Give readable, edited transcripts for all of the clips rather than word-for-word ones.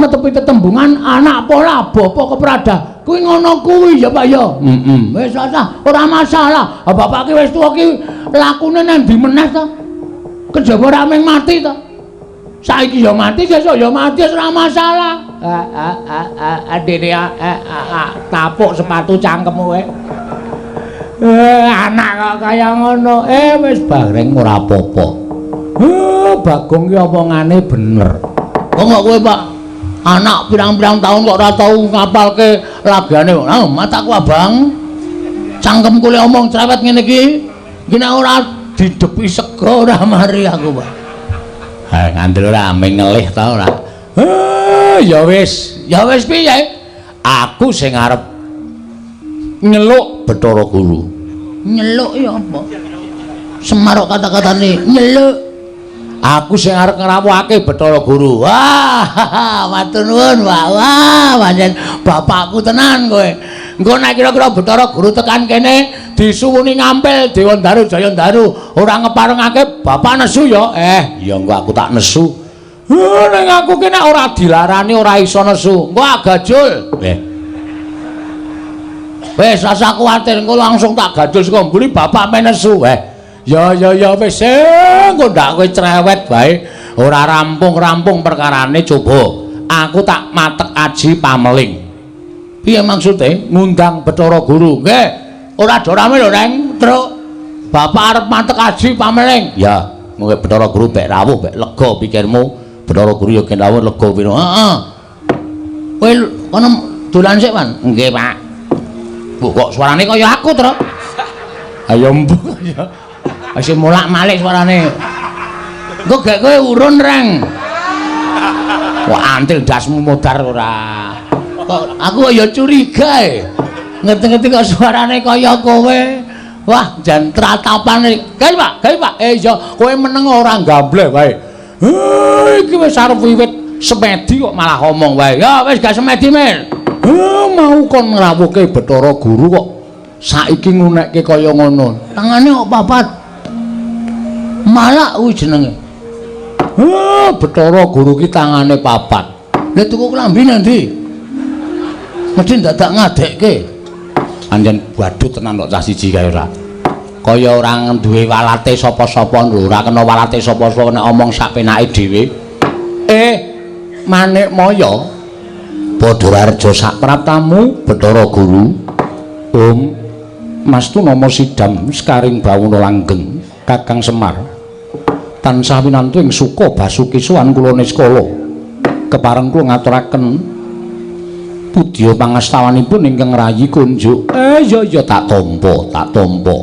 Netepi tetembungan anak pola bapa keprada. Kuwi ngono kuwi ya, Pak ya. Heeh. Wis ora masalah. Bapak ki wis tuwa ki lakune nang ndi meneh to? Kejaba ora mung mati to. Saiki ya mati, sesuk ya mati, wis ora masalah. Dene tapuk sepatu cangkemmu kowe. Anak kok kaya ngono. Wis bareng ora apa-apa. Bagong ki omongane bener. Kok kowe, Pak? Anak pirang-pirang tahun kok ora tau ngapalke lagane. Ah, mataku abang. Cangkemku le omong cerewet ngene iki. Iki nek ora didepi sega ora mari aku, Pak. Ha, ngandel ora ameng ngelih ta ora. Ya wis, ya wis piye? Aku sing arep nyeluk Bathara Guru. Nyeluk ya apa? Semar kok kata-katane nyeluk. Aku sing arep ngrawuhake Bathara Guru. Wah, matur nuwun, Pak. Wah, pancen bapakku tenan kowe. Engko nek kira-kira Bathara Guru tekan kene disuwuni ngampil Dewa Ndaru Jaya Ndaru ora ngeparengake bapak nesu ya. Ya engko aku tak nesu. Ning aku ki nek ora dilarani ora iso nesu. Engko agajul. Wis rasa kuwatir engko langsung tak gajul saka mburi bapak men nesu. Ya ya ya wis engko ndak kowe cerewet wae. Ora rampung-rampung perkarane coba. Aku tak matek aji pameling. Piye maksude? Ngundang Bathara Guru. Nggih. Ora do rame lho, Reng. Truk. Bapak arep matek aji pameling. Ya, mungkin Bathara Guru bek rawuh bek lega pikirmu. Bathara Guru ya gen rawuh lega piro. Heeh. Kowe kono dolan sik, Wan. Nggih, Pak. Bu, kok suarane kaya aku, Truk? Ayo mbuh ya. Wis molak-malik suarane. Engko gek kowe urun, Reng. Wah, antil dasmu modar ora. Kok aku ya curiga e. Ngerti-ngerti kok suarane kaya kowe. Wah, jan tratapane. Gawe, Pak, gawe, Pak. Iya, kowe meneng ora gambleh wae. Iki wis arep wiwit semedi kok malah omong wae. Ya wis gak semedi, Mir. Mau kon ngrawuhke Bathara Guru kok saiki ngunekke kaya ngono. Tangane kok papat. Malak kuwi jenenge. Bathara Guru ki tangane papat. Lah tuku klambi nang ndi? Mesti dadak ngadekke. Anjen badut tenan kok cah siji kae ora. Kaya ora duwe walate sapa-sapa lho, ora kena walate sapa-sapa nek omong sak penake dhewe. Manikmaya Badararja sak praptamu Bathara Guru. Om Mastu nama Sidam Sekaring Bawana Langgeng Kakang Semar. Tansah winantu ing suka basuki sowan kula niskala. Kepareng kula ngaturaken pudya pangastawanipun ingkang rayi kunjuk. Ya ya tak tampa, tak tampa.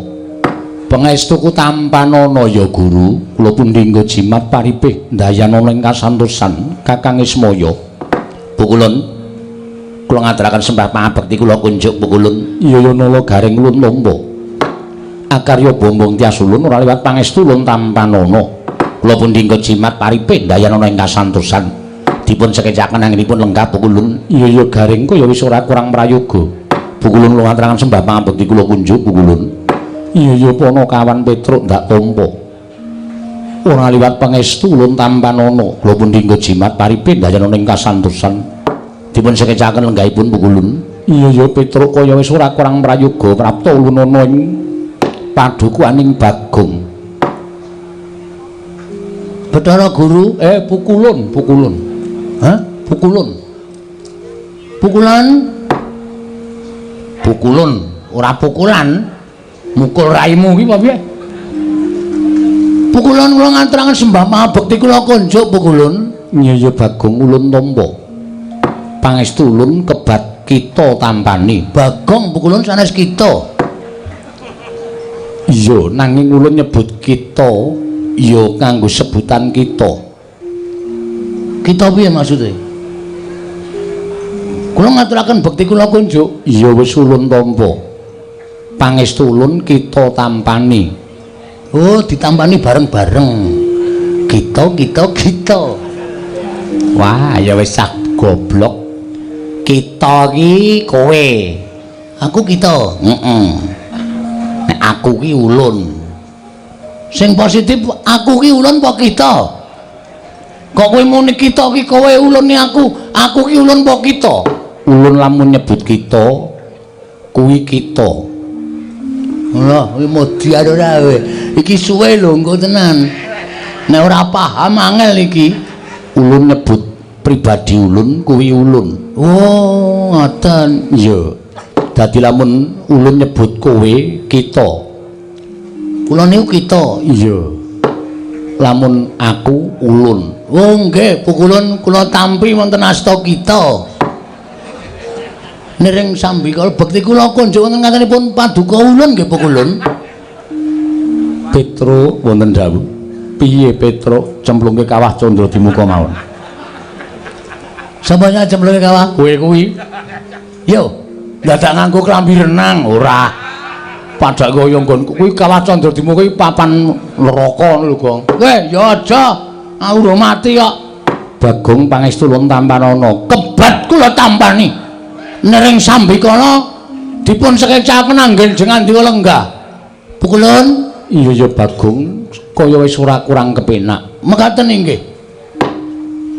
Pangestuku tampanana ya Guru, kula pundi nggo jimat paripih ndayanana ing kasantosan Kakang Ismaya. Pukulun kula ngaturaken sembah pangabekti kula kunjuk pukulun. Iya ya nala garing ulun tampa. Akarya bombong tias ulun ora liwat pangestu ulun tampanana. Kula pundi nggo jimat paripih ndayanana ing kasantosan. Dipun sekecaken anggenipun lenggah pukulun. Iya ya garing kaya wis ora kurang prayoga. Pukulun kula ngaturaken sembah pangabekti kula kunjuk pukulun. Iya ya Panakawan Petruk ndak tampa. Ora liwat pangestu ulun tampanana. Kula pundi nggo jimat paripih ndayanana ing kasantosan. Dipun sekecaken lenggahipun pukulun. Iya ya Petruk kaya wis ora kurang prayoga prapta ulun ana ing padukuhaning Bagong. Bathara Guru, pukulun, pukulun. Hah? Pukulun. Pukulan? Pukulun, ora pukulan. Mukul raimu ki apa piye? Pukulun kula ngaturaken sembah pangabekti kula kunjuk pukulun. Iya ya Bagong ulun tampa. Pangestu ulun kebat kita tampani. Bagong pukulun sanes kita. Iya, nanging ulun nyebut kita ya nganggo sebutan kita. Kita piye maksude? Kula ngaturaken bekti kula kunjuk. Iya wis ulun tampa. Pangestu ulun kita tampani. Oh, ditampani bareng-bareng. Kita kita kita. Wah, ya wis cah goblok. Kita ki kowe. Aku kita. Heeh. Nek aku ki ulun. Sing positif aku ki ulun apa kita? Kok kowe muni kita ki kowe ulune aku, aku ki ulun apa kita? Ulun lamun nyebut kita kuwi kita. Lha, kuwi modiar ora kowe. Iki suwe lho engko tenan. Nek ora paham angel iki. Ulun nyebut pribadi ulun kuwi ulun. Oh, ngoten. Iya. Dadi lamun ulun nyebut kowe kita. Kula niku kita. Iya. Lamun aku ulun. Oh nggih, pukulun kula tampi wonten asta kita. Niring sambikala bekti kula kunjuk wonten ngatenipun paduka ulun nggih pukulun. Petro wonten dawuh. Piye Petro cemplungke kawah Candra Dimuka mawon? Sapa cemplungke kawah? Kowe kuwi. Yo, dadak nganggo klambi renang ora. Padha kaya nggon kuwi kawah Candra Dimuka kuwi papan neraka ngono lho, Gong. Kowe ya aja. Aku urung mati kok. Bagong pangestu ulun tampanana. Kebat kula tampani. Nering sambikala dipun sekecaken anggen jengandika lenggah. Pukulun? Iya ya Bagong, kaya wis ora kurang kepenak. Mekaten inggih.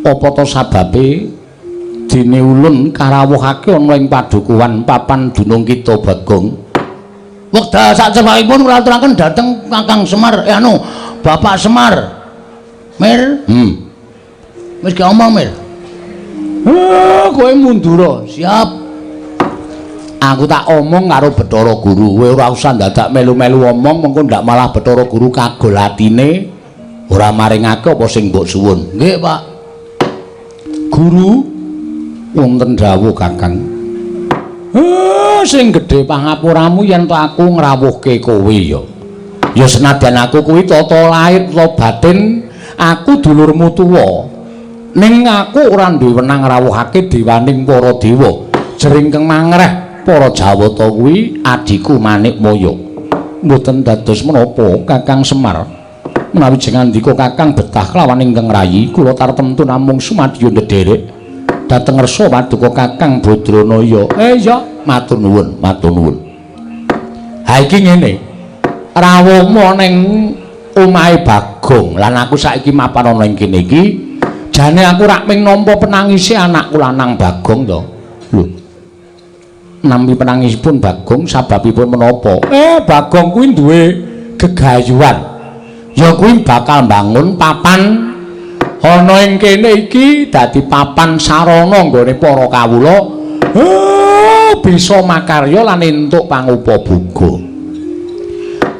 Apa to sababe dene ulun karawuhake ana ing padukuhan papan dunung kita Bagong? Wekdal sacepakipun kula aturaken dhateng Kakang Semar, Bapak Semar. Mir? Wis gak omong, Mir. Kowe mundura. Siap. Aku tak omong karo Bathara Guru. Kowe ora usah dadak melu-melu omong, mengko ndak malah Bathara Guru kagol atine ora maringake apa sing mbok suwun. Nggih, Pak. Guru wonten dawuh, Kakang. Sing gedhe pangapuramu yen to aku ngrawuhke kowe ya. Ya senadyan aku kuwi tata lahir tata batin, aku dulurmu tuwa. Ning aku ora duwe wenang ngrawuhake dewaning para dewa. Jering kang mangreh para Jawata kuwi adhiku Manikmaya. Mboten dados menapa Kakang Semar. Menawi jengandika Kakang betah kelawan ingkang rayi, kula tartemtu namung sumadyo ndederek dhateng ngersa paduka Kakang Badranaya. Iya, matur nuwun, matur nuwun. Ha iki ngene. Rawuhmu ning omahe Bagong lan aku saiki mapan ana ing kene iki, jane aku rak ming nampa penangise anakku lanang Bagong to. Lho. Nampi penangisipun Bagong sababipun menapa? Bagong kuwi duwe gegayuhan. Ya kuwi bakal mbangun papan ana ing kene iki dadi papan sarana nggone para kawula bisa makarya lan entuk pangupaboga.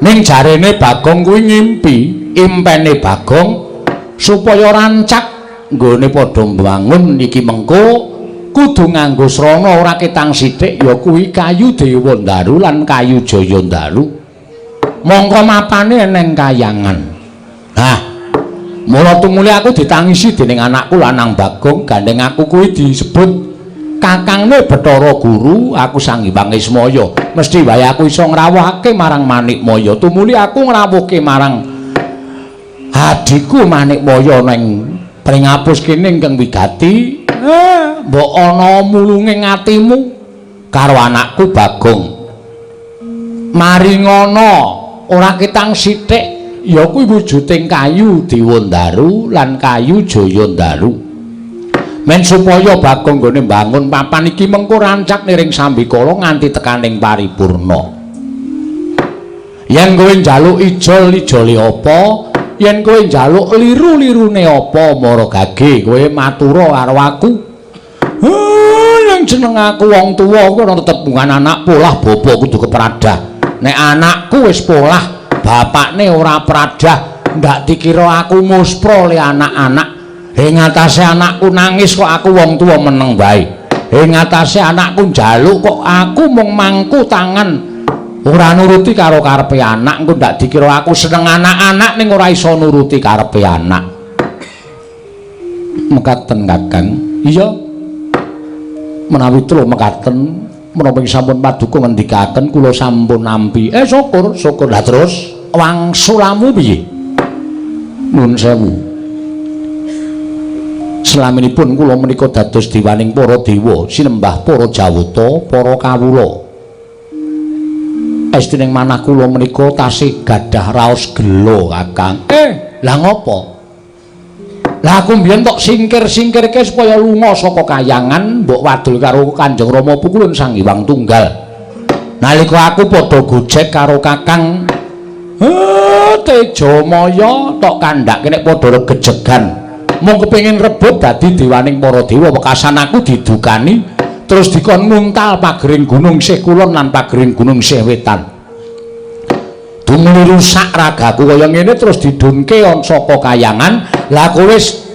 Ning jarene Bagong kuwi ngimpi, impene Bagong supaya rancak nggone padha mbangun iki mengko kudu nganggo srana ora ketang sithik ya kuwi kayu Dewandaru lan kayu Jayandaru. Mongko mapane eneng kayangan. Nah, mula tumuli aku ditangisi dening anakku lanang Bagong, gandeng aku kuwi disebut kakangne Bathara Guru, aku Sang Hyang Ismaya. Mesti wae aku iso ngrawuhake marang Manikmaya. Tumuli aku ngrawuhke marang adhiku Manikmaya ning pringapus kene ingkang wigati. Mbok ana mulunge atimu karo anakku Bagong. Maringana ora ketang sithik ya kuwi wujuding kayu Dewandaru lan kayu Jayandaru. Men supaya Bagong nggone mbangun papan iki mengko rancak niring sambikala nganti tekaning paripurna. Yen kowe njaluk ijol ijole apa? Yen kowe njaluk liru-lirune apa mara gage kowe matura karo aku. Yen jeneng aku wong tuwa kuwi ana tetembungan anak polah bapa kudu kepradah. Nek anakku wis polah, bapakne ora pradah, ndak dikira aku muspra le anak-anak. Ing atase anakku nangis kok aku wong tuwa meneng wae. Ing atase anakku njaluk kok aku mung mangku tangan ora nuruti karo karepe anak, engko ndak dikira aku seneng anak-anak ning ora iso nuruti karepe anak. Mekaten Kakang. Iya. Menawi telu mekaten, menapa sampun paduka ngendikaken kula sampun nampi. Syukur, syukur. Lah terus wangsulamu piye? Nuwun sewu. Selaminipun kula menika dados dewaning para dewa, sinembah para jawata, para kawula. Estining manah kula menika tasih gadah raos gela, Kakang. Lah ngopo? Lah aku mbiyen tok singkir-singkirke supaya lunga saka kayangan, mbok wadul karo Kanjeng Rama Pukulun Sang Hyang Tunggal. Nalika aku padha gojek karo Kakang Tejamaya tok kandhake nek padha regejegan. Mung kepengin rebut dadi dewaning para dewa, wekasan aku didukani terus dikon nguntal pagering gunung sih kulon lan pagering gunung sih wetan. Dumuli rusak ragaku kaya ngene terus didunke saka kayangan. Lah kowe wis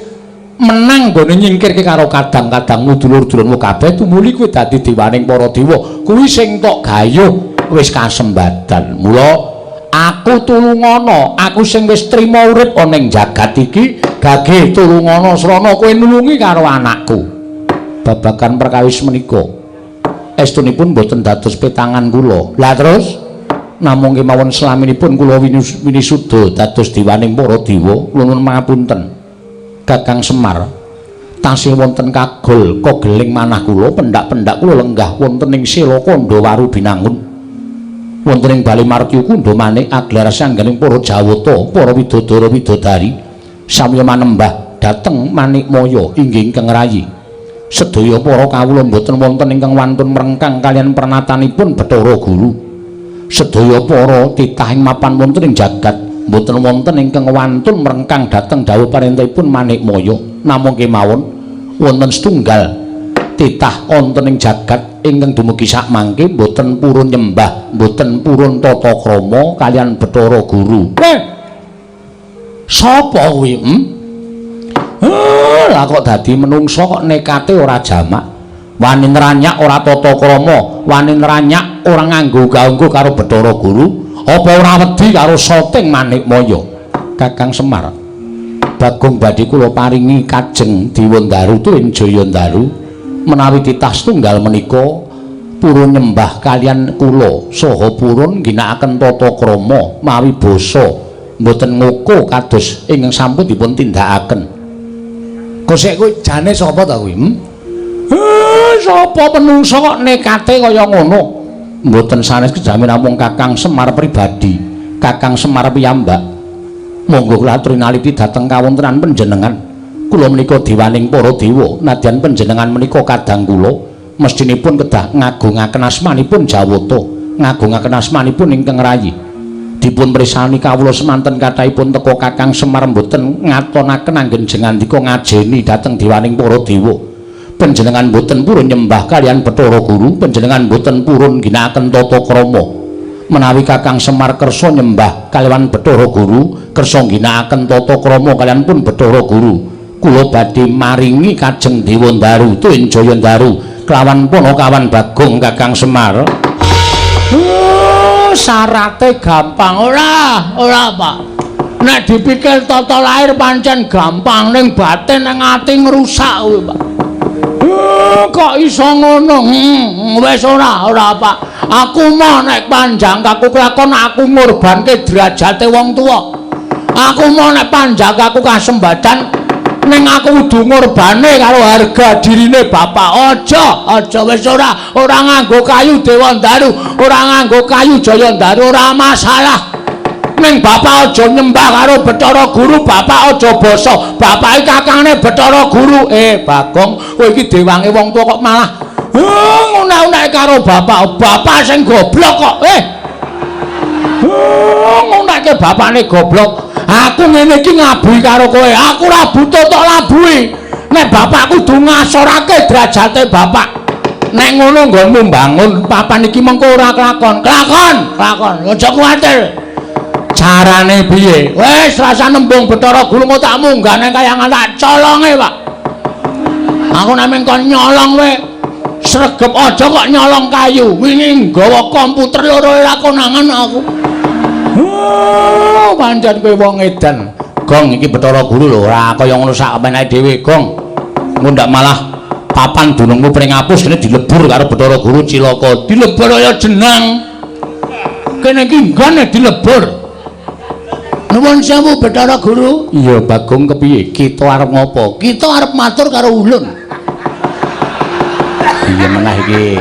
menang nggone nyingkirke karo kadang-kadangmu dulur-dulurmu kabeh, tumuli kowe dadi dewaning para dewa. Kuwi sing tok gayuh wis kasembadan. Mula aku tulungana, aku sing wis trima urip ana ing jagat iki, gage tulungana srana kowe nulungi karo anakku. Babagan perkawis menika estunipun boten dados petangan kula. Lah terus namung kemawon selaminipun kula winisuda dados dewaning para dewa, nuwun pangapunten. Kakang Semar tasih wonten kagol kogeling manah kula, pendak-pendak kula lenggah wonten ing Sela Kandha Waru Binangun. Wonten ing Bale Martya Kundha manik aglar sangganing para Jawata, para widodara widodari samya manembah dhateng Manikmaya inggih ingkang rayi. Sedaya para kawula mboten wonten ingkang wantun mrengkang kaliyan pernatanipun Bathara Guru. Sedaya para titah ing mapan wonten ing jagat mboten wonten ingkang wantun mrengkang dhateng dawuh parentahipun Manikmaya. Namung kemawon wonten setunggal titah wonten ing jagat ingkang dumugi sakmangke mboten purun nyembah, mboten purun tata krama kaliyan Bathara Guru. Sapa kuwi? Lah kok dadi menungsa kok nekate ora jamak. Wani nranyak ora tata krama, wani nranyak ora nganggo gaunggo karo Bathara Guru, apa ora wedi karo soting Manikmaya? Kakang Semar, Bagong badhe kula paringi kajeng Dewandaru tuwin Jayandaru menawi titah setunggal menika purun nyembah kaliyan kula saha purun ngginakaken tata krama mawi basa mboten ngoko kados ingkang sampun dipun tindakaken. Kosek kuwi jane sapa ta kuwi? Sapa menungsa kok nekate kaya ngono? Mboten sanes kejamen namung Kakang Semar pribadi, Kakang Semar piyambak. Monggo kula aturi naliti dhateng kawontenan panjenengan. Kula menika dewaning para dewa, nadyan panjenengan menika kadang kula mestinipun kedah ngagungaken asmanipun Jawata, ngagungaken asmanipun ingkang rayi. Dipun pirsani kawula semanten kathahipun teka Kakang Semar mboten ngatonaken anggen jengandika ngajeni dhateng dewaning para dewa. Panjenengan mboten purun nyembah kaliyan Bathara Guru, panjenengan mboten purun ngginakaken tata krama. Menawi Kakang Semar kersa nyembah kaliyan Bathara Guru, kersa ngginakaken tata krama kaliyan pun Bathara Guru, kula badhe maringi kajeng Dewandaru tuwin Jayandaru kelawan Panakawan Bagong Kakang Semar. Syarate gampang ora? Ora, Pak. Nek dipikir tata lahir pancen gampang, ning batin nang ati ngrusak kuwi, Pak. Kok iso ngono? Wis ora, ora, Pak. Aku mau nek panjang kaku kelakon aku ngorbanke derajate wong tuwa. Aku mau nek panjang kaku kasembadan ning aku kudu ngorbane karo harga dirine bapak. Aja, aja wis ora, ora nganggo kayu Dewandaru, ora nganggo kayu Jayandaru, ora masalah. Ning bapak aja nyembah karo Bathara Guru, bapak aja basa. Bapak iki kakangne Bathara Guru. Bagong, kowe iki dewange wong tuwa kok malah ngunek-unek karo bapak. Bapak sing goblok kok. Ngunekke bapakne goblok. Aku ngene iki ngabuhi karo kowe. Aku ora butuh tok labuhi. Nek bapak kudu ngasorake derajate bapak. Nek ngono nggonmu mbangun papan iki mengko ora kelakon. Kelakon, kelakon. Aja kuwatir. Carane piye? Wis rasa nembung Bathara Guru kok tak munggah nang kayangan tak colonge, Pak. Aku nek mung kon nyolong wae sregep aja kok nyolong kayu. Wingi nggawa komputer loro ora konangan aku. Oh, pancen kowe wong edan. Gong iki Bathara Guru lho ora kaya ngono sak menake dhewe, Gong. Ngundak malah papan dunungmu pring apus kene dilebur karo Bathara Guru cilaka. Dilebur kaya jenang. Kene iki nggone dilebur. Nuwun sewu Bathara Guru. Iya, Bagong kepiye? Kita arep ngopo? Kita arep matur karo ulun. Iya menah iki.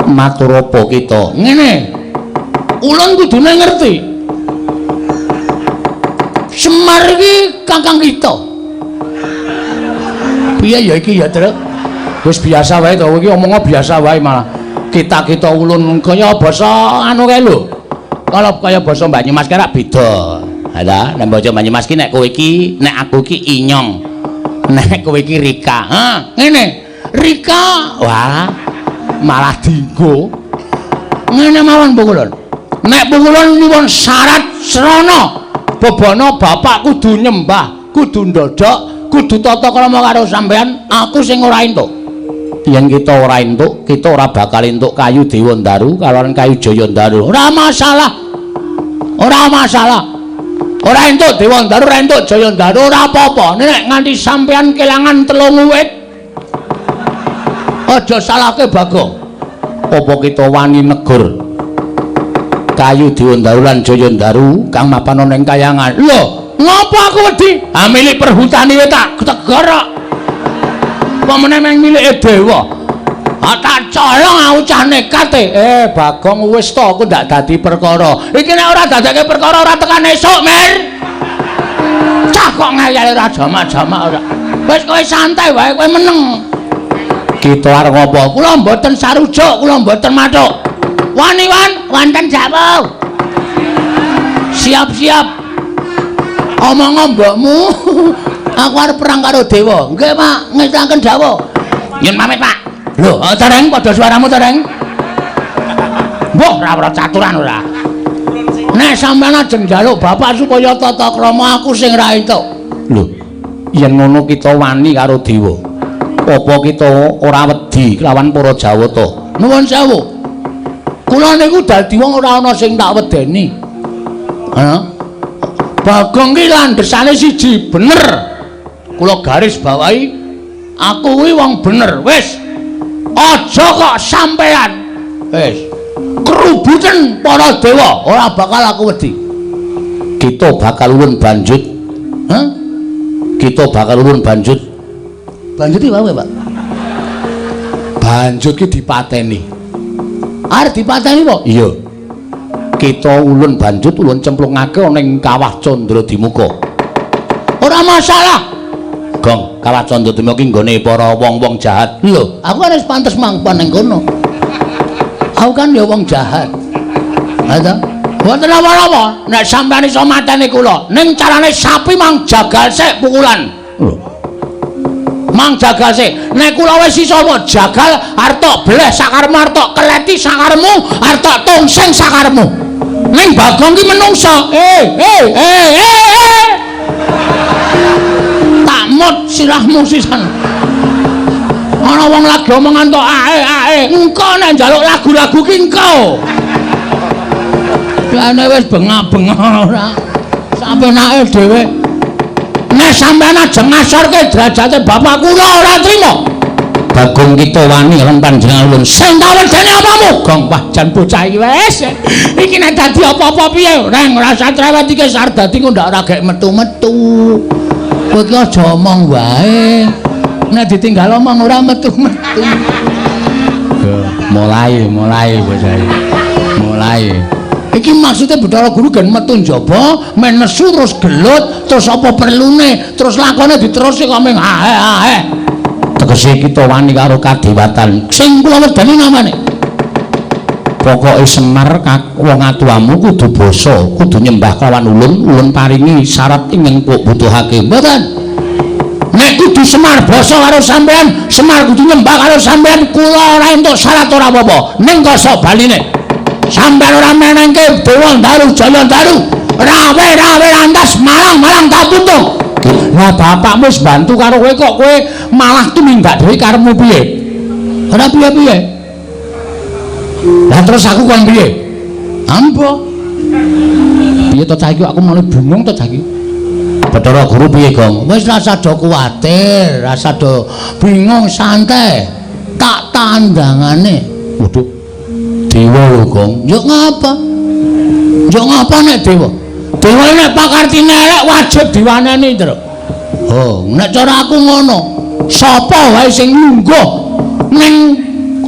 Matur apa kita? Ngene. Ulun kudune ngerti. Semar iki kakang kita. Piye ya iki ya, Truk? Wis biasa wae to, iki omongnya biasa wae malah. Kita-kita ulun kaya basa anu kae lho. Kalau kaya basa Banyumas kae rak beda. Ha ta, nek basa Banyumas ki nek kowe iki, nek aku iki inyong. Nek kowe iki Rika. Ha, ngene. Rika. Wah, malah dinggo. Ngene mawon pukulun. Nek pukulun nyuwun syarat srana bebana bapak kudu nyembah, kudu ndodhok, kudu tata krama karo sampean, aku sing ora entuk. Yen kita ora entuk, kita ora bakal entuk kayu Dewa Ndaru kalawan kayu Jaya Ndaru. Ora masalah. Ora masalah. Ora entuk Dewa Ndaru, ora entuk Jaya Ndaru, ora apa-apa. Nek nganti sampean kelangan 3 wit, aja salahke Bagong. Apa kita wani negur kayu Dewa Ndaru lan Jaya Ndaru kang mapan ana ing kayangan? Lho, ngopo aku wedi? Ah, milik perhutani wae tak tegur kok. Apa meneh meng milike dewa? Ah, tak colong aku cah nekat e. Bagong wis to, aku ndak dadi perkara. Iki nek ora dadekke perkara ora tekan esuk, Mir. Cah kok ngeyel ora jamak-jamak ora. Wis kowe santai wae, kowe meneng. Kita arep ngopo? Kula mboten sarujuk, kula mboten mathuk. Wani wan, wonten jawab. Siap-siap. Omong mbokmu. Aku arep perang karo dewa. Nggih, Pak, ngestaken dawuh. Nyun pamit, Pak. Lho, tereng padha suaramu tereng. Mbah, ora ora caturan ora. Nek sampeyan ajeng njaluk bapak supaya tata krama, aku sing ra entuk. Lho, yen ngono kita wani karo dewa. Apa kita ora wedi kelawan para Jawata? Nuwun sewu. Kula niku dadi wong ora ana sing tak wedeni. Ha? Bagong ki landhesane siji, bener. Kula garis bawahi, aku kuwi wong bener. Wis. Aja kok sampean. Wis. Kerubuten para dewa, ora bakal aku wedi. Kita bakal ulun banjut. Hah? Kita bakal ulun banjut. Banjut iki wae, Pak. Banjut ki dipateni. Arep dipateni apa? Iya. Kita ulun banjut, ulun cemplungake ana ing Kawah Candra Dimuka. Ora masalah. Gong, Kawah Candra Dimuka ki nggone para wong-wong jahat. Lho, aku kan wis pantes mangpon ning kono. Aku kan ya wong jahat. Ha ta? Mboten napa-napa, nek sampeyan iso mateni kula, ning carane sapi mang jagal sik pukulan. Lho. Mang jagal sik. Nek kula wis iso mau jagal, arep tok bleh sakaremu, arep tok keleti sakaremu, arep tok tungsing sakaremu. Ning Bagong ki menungso. Eh. Tak mut sirahmu sisan. Ana wong lagi omongan tok ae ae. Engko nek njaluk lagu-lagu ki engko. Lane wis bengak-bengok ora. Sampenake dhewe. Nek sampean ajeng ngasorke derajate bapak kula ora trima. Bagong kita wani lan panjenengan ulun. Sing tak wedeni apamu? Gong, wah jan bocah iki wis. Iki nek dadi apa-apa piye? Reng ora usah trewet iki arep dadi kok ndak ora gek metu-metu. Kowe iki aja omong wae. Nek ditinggal omong ora metu-metu. Mulai, mulai bocah iki. Mulai. Iki maksudnya Bathara Guru gen metu njaba, men nesu terus gelut, terus apa perlune, terus lakone diteruske kok ming ae ae. Tegese kita wani karo kadewatan. Sing kula wedeni namane. Pokoke Semar wong atuwamu kudu basa, kudu nyembah kawan ulun, ulun paringi syarat ingkang mbok butuhake. Mboten. Nek kudu Semar basa karo sampean, Semar kudu nyembah karo sampean, kula ora entuk syarat ora apa-apa. Ning kosok baline. Sampean ora menengke Dewa Ndaru Jaya Ndaru. Rawe-rawe lantas malang-malang tak puntung. Lah bapakmu wis bantu karo kowe kok kowe malah tumindak dhewe karepmu piye? Ora piye-piye. Lah terus aku kon piye? Ambo. Piye to cah iki aku malah bingung to cah iki. Bathara Guru piye, Gong? Wis rasa do kuwatir, rasa do bingung, santai. Tak tandangane. Waduh. Dewa lho, Gong. Yo ngapa? Yo ngapa nek dewa? Dewa nek pakartine elek wajib diwaneni, Tru. Oh, nek cara aku ngono. Sapa wae sing lungguh ning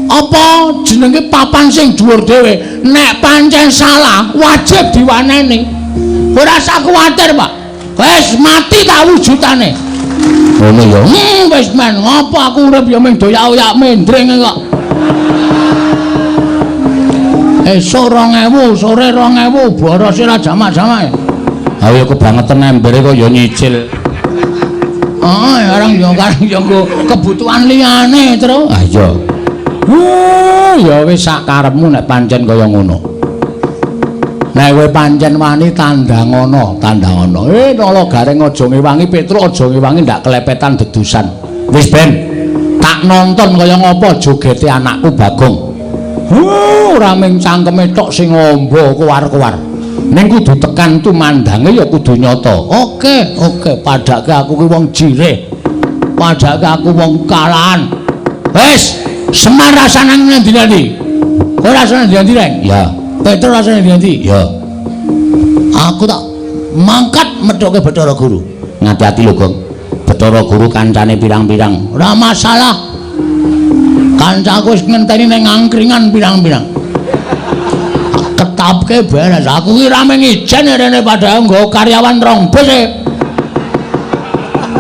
apa jenenge papan sing dhuwur dhewe, nek pancen salah wajib diwaneni. Ora usah kuwatir, Pak. Wis mati tak wujudane. Ngono ya. Wis men, ngopo aku urip ya mung doyak-oyak mendring kok. Esuk 2000, sore 2000, boros ora jamak-jamak. Ha ya kebangetan embere kok ya nyicil. Oh, arang ya karang ya nggo kebutuhan liyane, Tru. Ah iya. Oh, ya wis sak karepmu nek pancen kaya ngono. Nek kowe pancen wani tandhangono, tandhangono. Nala Gareng aja ngewangi, Petruk aja ngewangi ndak kelepetan dedusan. Wis ben, tak nonton kaya ngapa jogete anakku Bagong. Ora mung cangkeme tok sing amba kowar-kowar. Ning kudu tekan tumandange ya kudu nyata. Oke, oke, padake aku ki wong jirih. Padake aku wong kalahan. Wis, Semar rasane nang ndi-ndi? Kowe rasane ndi-ndi, Reng? Ya. Petruk rasane ndi-ndi? Ya. Aku tak mangkat methuke Bathara Guru. Ngati-ati lho, Gong. Bathara Guru kancane pirang-pirang. Ora masalah. Kancaku wis ngenteni ning angkringan pirang-pirang. Ketapke beres. Aku ki ra mung ijen rene padahal nggo karyawan rong bus e.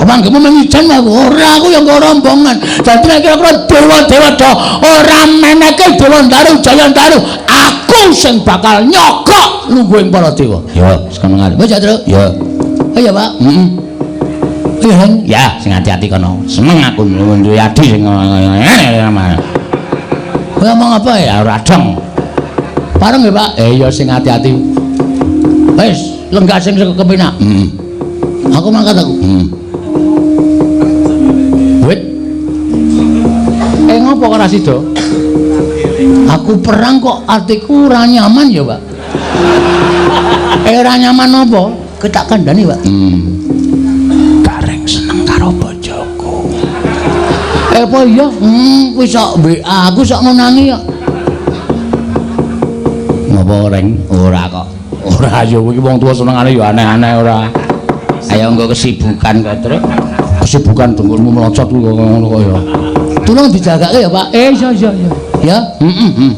Manggemu mung ijen aku. Ora, aku ya nggo rombongan. Dadi nek kira-kira dewa-dewa do ora meneke Dewa Ndaru Jaya Ndaru, aku sing bakal nyogok lungguhing para dewa. Ya, wis kono ngarep. Wis ya, Truk. Ya. Oh iya, Pak. Heeh. Iya, Heng. Ya, sing ati-ati kono. Seneng aku duwe adi sing ngene. Kowe ngomong apa ya? Ora dong. Pareng nggih, Pak? Ya sing ati-ati. Wis, lenggah sing kepenak. Heeh. Aku mangkat aku. Heeh. Wit. Ngopo kok ora sida? Aku perang kok atiku ora nyaman ya, Pak. Ora nyaman apa? Kowe tak kandhani, Pak. Gareng seneng karo bojoku. Apa iya? Kuwi sok WA aku sok ngonangi kok. Ngopo, Reng? Ora kok. Ora ya iki wong tuwa senengane ya aneh-aneh ora. Ayo nggo kesibukan kok, Truk. Kesibukan dengkulmu melocot kuwi ngono kok ya. Tulung dijagake ya, Pak. Iya iya iya. Ya, heeh.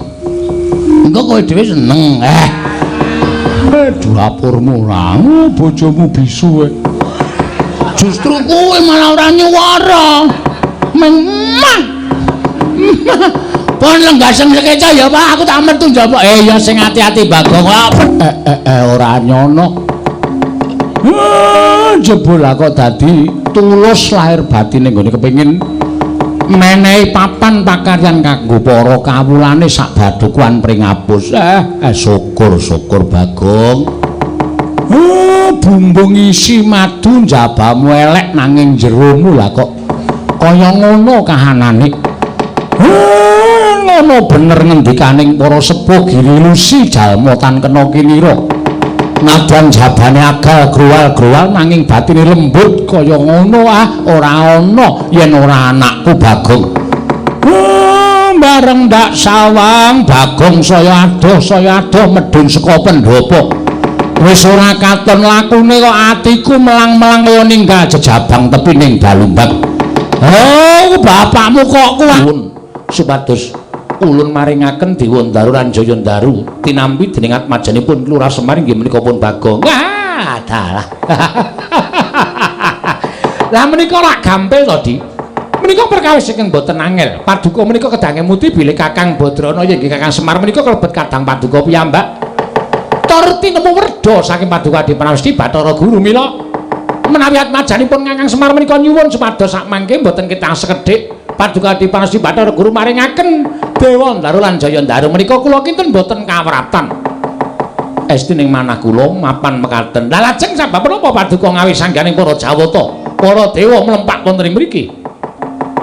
Engko kowe dhewe seneng. Dapurmu ora, bojomu bisu kowe. Justru kowe malah ora nyuwara. Memang. Pon lenggah sing sekeca ya, Pak. Aku tak metu njaba. Ya sing ati-ati Bagong. Ora nyono. Jebul kok dadi tulus lahir batine nggone kepengin menehi papan pakaryan kanggo para kawulane sak badukuan pringapus. Syukur-syukur Bagong. Bumbung isi madu njabamu elek nanging jeromu lah kok kaya ngono kahanane. Ngono bener ngendikaning para sepuh girilusi jalma tan kena kinira. Nadyan jabane agal gruwal-gruwal nanging batine lembut kaya ngono ora ana yen ora anakku Bagong. Bareng ndak sawang Bagong saya adoh medhun saka pendhapa. Wis ora katon lakune kok atiku melang-melang kaya ninggal jejabang tepi ning Balumbang. Oh, bapakmu kok kuwun supados ulun maringaken Dewa Ndaru lan Jaya Ndaru tinampi dening atmajanipun Lurah Semar inggih menika pun Bagong. Ah, dalah. Lah menika rak gampil to, Di. Menika perkawis ingkang boten angel. Paduka menika kedah ngemuti bilih Kakang Badrana ya inggih Kakang Semar menika kalebet kadang paduka piyambak. Tur tinemu werda saking paduka Adi Pramesti Bathara Guru mila menawi atmajanipun Kakang Semar menika nyuwun supados sakmangke boten ketang sekedhik paduka Adi Pramesti Bathara Guru maringaken Dewa Ndaru lan Jaya Ndaru menika kula kinten boten kawratan. Esti ning manah kula mapan mekaten. Lah lajeng sabab menapa paduka ngawis sangganing para Jawata, para dewa mlempak wonten ing mriki?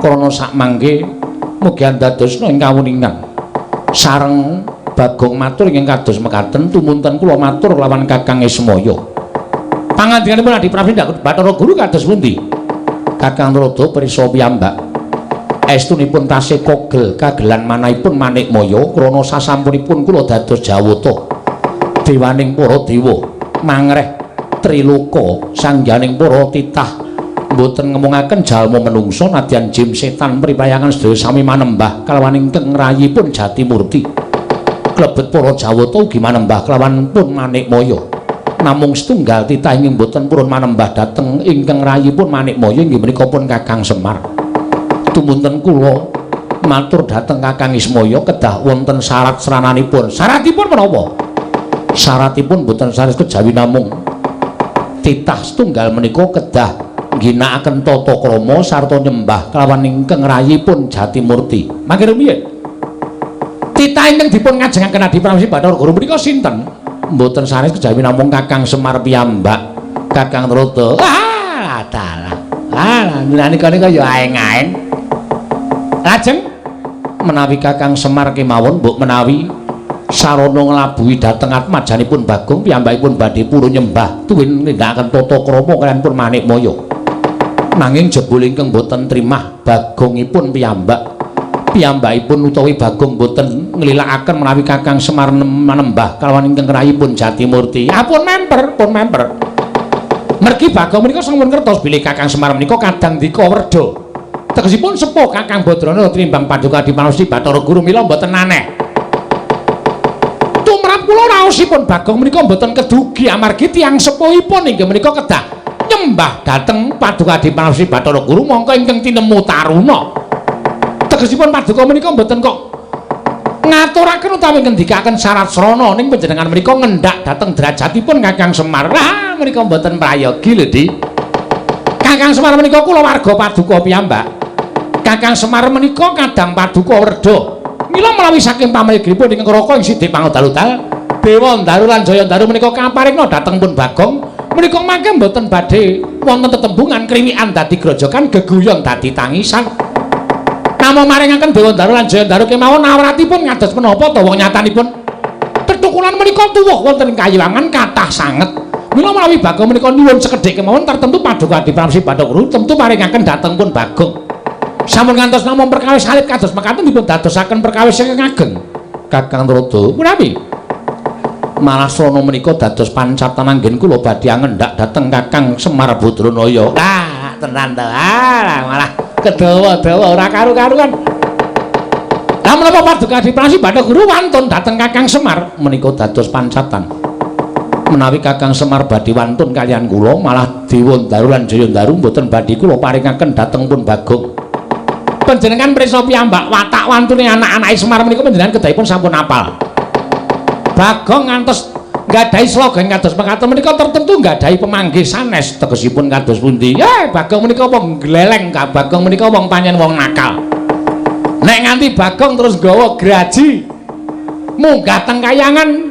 Krana sakmangke mugi andadosna ing kawuningan. Sareng Bagong matur ingkang kados mekaten tumunten kula matur lawan Kakang Ismaya. Pangandikanipun Adi Prabu Bathara Guru kados pundi? Kakang Narada pirsa piyambak. Estunipun tasih kogel kagelan manahipun Manikmaya krana sasampunipun kula dados Jawata dewaning para dewa mangreh triloka sangganing para titah mboten ngemungaken jalma menungsa nadyan jim setan pripayangan sedaya sami manembah kalawan ingkang ngrayipun Jatimurti. Klebet para Jawata ugi manembah kalawan pun Manikmaya. Namung setunggal titah ingkang boten purun manembah dhateng ingkang rayipun Manikmaya inggih menika pun Kakang Semar. Tumunten kula matur dhateng Kakang Ismaya kedah wonten syarat srananipun. Syaratipun menapa? Syaratipun boten sanes kejawi namung titah setunggal menika kedah ngginakaken tata krama sarta nyembah kelawan ingkang rayipun Jatimurti. Mangke rumiyin. Titah ingkang dipun ngajengaken Adi Pramesti Bathara Guru menika sinten? Mboten sanes kejawi namung Kakang Semar piyambak, Kakang Trada. Ah, dalah. Ah, nika nika ya aeng-aeng. Lajeng menawi Kakang Semar kemawon mbok menawi sarana nglabuhi dhateng atmajanipun Bagong piyambakipun badhe purun nyembah tuwin nindakaken tata krama kaliyan pun Manikmaya. Nanging jebul ingkang boten trimah Bagongipun piyambak. Piyambakipun utawi Bagong boten nglilakaken menawi Kakang Semar manembah kalawan ingkang rayipun Jatimurti. Ah, pun memper, pun memper. Mergi Bagong menika sampun ngertos bilih Kakang Semar menika kadang dika werda. Tegesipun sepuh Kakang Badrana tinimbang Paduka Adipati Bathara Guru mila mboten aneh. Tumrap kula raosipun Bagong menika mboten kedugi amargi tiyang sepuhipun inggih menika kedah nyembah dhateng Paduka Adipati Bathara Guru mongko ingkang tinemu taruna. Tegesipun paduka menika mboten kok ngaturaken utawi ngendikaken syarat srana ning panjenengan menika ngendak dhateng derajatipun Kakang Semar. Lah menika mboten prayogi lho, Dik. Kakang Semar menika kulawarga paduka piyambak. Kakang Semar menika kadang paduka werda. Mila menawi saking pamrigipun ingkang Raka ing Sidik Pangodal-udal, Dewa Ndaru lan Jaya Ndaru menika kaparingna dhateng pun Bagong menika mangke mboten badhe wonten tetembungan kriwikan dadi grojogan geguyon dadi tangisan. Namung maringaken Dewa Ndaru lan Jaya Ndaru kemawon awratipun ngados menapa to wong nyatanipun tetukulan menika tuwuh wonten ing kayiwangan kathah sanget. Mila menawi Bagong menika nyuwun sekedhik kemawon tertentu Paduka Adipramsi Bathara Guru tentu paringaken dhateng pun Bagong. Sampun ngantos namung perkawis alit kados mekaten dipun dadosaken perkawis ingkang ageng. Kakang Trada, punapi? Malah srana menika dados pancatan anggen kula badhe angendak dhateng Kakang Semar Badranaya. Lah, tenan to. Ah, malah kedawa-dawa ora karu-karuan. Lah menapa Paduka Adipati Bathara Guru wantun dhateng Kakang Semar menika dados pancatan. Menawi Kakang Semar badhe wantun kaliyan kula malah Dewa Ndaru lan Jaya Ndaru mboten badhe kula paringaken dhateng pun Bagong. Panjenengan prisa piyambak watak wantune anak-anake Semar menika panjenengan kedahipun sampun apal. Bagong ngantos nggadahi slogan kados mekaten menika tertentu nggadahi pemanggih sanes tegesipun kados pundi? Bagong menika wong gleleng, Bagong menika wong pancen wong nakal. Nek nganti Bagong terus nggawa graji munggah teng kayangan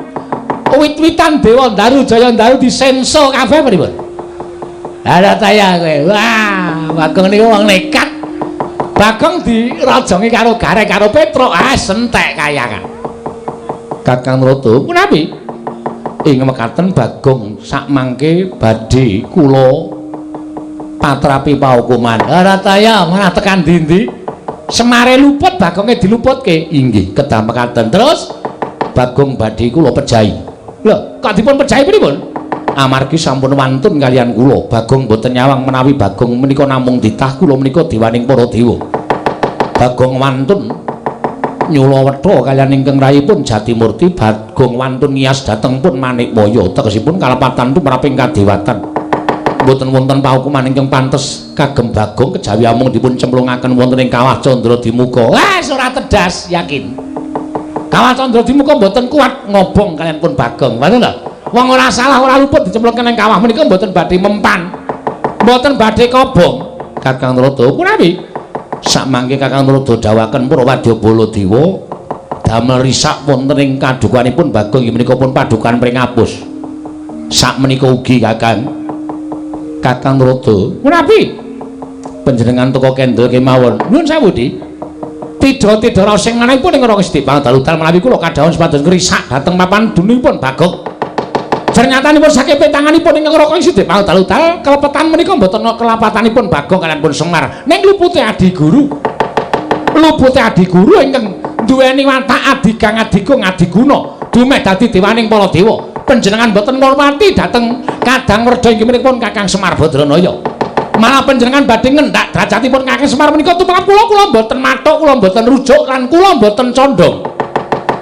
wit-witan Dewa Ndaru Jaya Ndaru disenso kabeh pripun? Lah ta ya kowe. Wah, Bagong niku wong nekat. Bagong dirajongi karo Gareng karo Petruk, ah sentek kayangan. Kakang Trada, punapi? Ing mekaten Bagong sakmangke badhe kula patrapi paukuman. Ora ta ya, malah tekan ndi-ndi. Semare luput Bagonge diluputke. Inggih, kedah mekaten. Terus Bagong badhe kula pejahi. Lho, kok dipun pejahi pripun? Amargi sampun wantun kaliyan kula. Bagong boten nyawang menawi Bagong menika namung ditah kula menika dewaning para dewa. Bagong wantun nyula wetha kaliyan ingkang rayipun Jatimurti. Bagong wantun ngiyas dhateng pun Manikmaya. Tegesipun kalepatan tumraping kadewatan. Mboten wonten pahukuman ingkang pantes kagem Bagong kejawi amung dipun cemplungaken wonten ing kawah Candra Dimuka. Wah, ora tedas, yakin. Kawah Candra Dimuka mboten kuat ngobong kaliyan pun Bagong. Ngoten lho. Wong ora salah ora luput dicemplungke ing kawah menika mboten badhe mempan. Mboten badhe kobong. Kakang Trada, punapi? Sakmangke Kakang Trada dawaken para wadya Baladewa damel risak wonten ing kadukanipun Bagong inggih menika pun padukan pringapus. Sakmenika ugi Kakang. Kakang Trada, punapi? Panjenengan teka kendel kemawon. Nyuwun sewu, Dik. Tidha-tidha raos sing manahipun ing Raka Sidik Pangadal-udal menawi kula kadhawuhan supados ngrisak dhateng papan dununipun Bagong. Jernyatanipun saking petanganipun ing Raka Sidik Pangadal-udal kelepetan menika mboten kelapatanipun Bagong kaliyan pun Semar ning lupute adi guru. Lupute adi guru ingkang duweni watak adigang adigung adiguna dumeh dadi dewaning para dewa. Panjenengan mboten ngurmati dhateng kadang werda inggih menika pun Kakang Semar Badranaya. Malah panjenengan badhe ngendak derajatipun Kakang Semar menika tumrap kula, kula mboten mathuk, kula mboten rujuk lan kula mboten condong.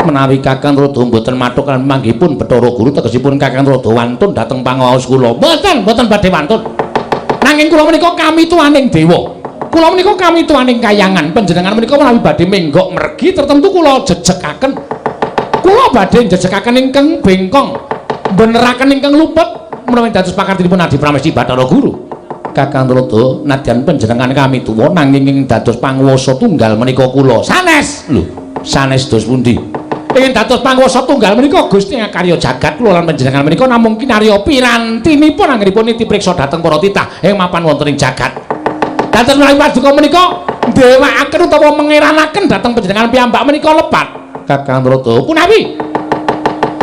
Menawi Kakang Tuladha mboten mathuk lan manggihipun Bathara Guru tegesipun Kakang Tuladha wantun dhateng pangaos kula. Mboten, mboten badhe wantun. Nanging kula menika kamituwaning dewa. Kula menika kamituwaning kayangan. Panjenengan menika menawi badhe menggok mergi tertentu kula jejekaken. Kula badhe njejekaken ingkang bengkong, beneraken ingkang luput menawi dados pakartinipun Adi Pramesti Bathara Guru. Kakang Tuladha nadyan panjenengan kamituwa nanging ing dados panguwasa tunggal menika kula. Sanes. Lho, sanes dos pundi? Ing dados panguwasa tunggal menika Gusti ngakarya jagat kula lan panjenengan menika namung kinarya pirantinipun anggenipun niti priksa dhateng para titah ing mapan wonten ing jagat. Dados menawi paduka menika ndewakaken utawa mengeranaken dhateng panjenengan piyambak menika lepat. Kakang Tuladha punawi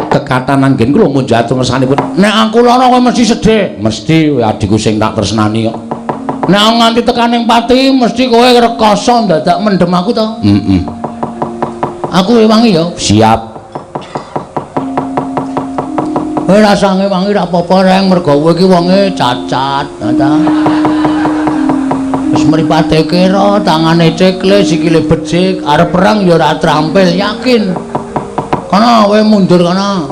kekatan anggen kula munjat ngersanipun. Nek aku lara kowe mesti sedih. Mesti adikku sing tak tresnani kok. Nek nganti tekan ning pati mesti kowe rekoso ndadak mendem aku to. Heeh. Aku ewangi ya. Siap. Kowe rasah ngewangi ra apa-apa reng mergo kowe iki wonge cacat, ta. Wis mripate kira, tangane cekle, sikile becik, arep perang ya ora trampil, yakin. Kono kowe mundur kono.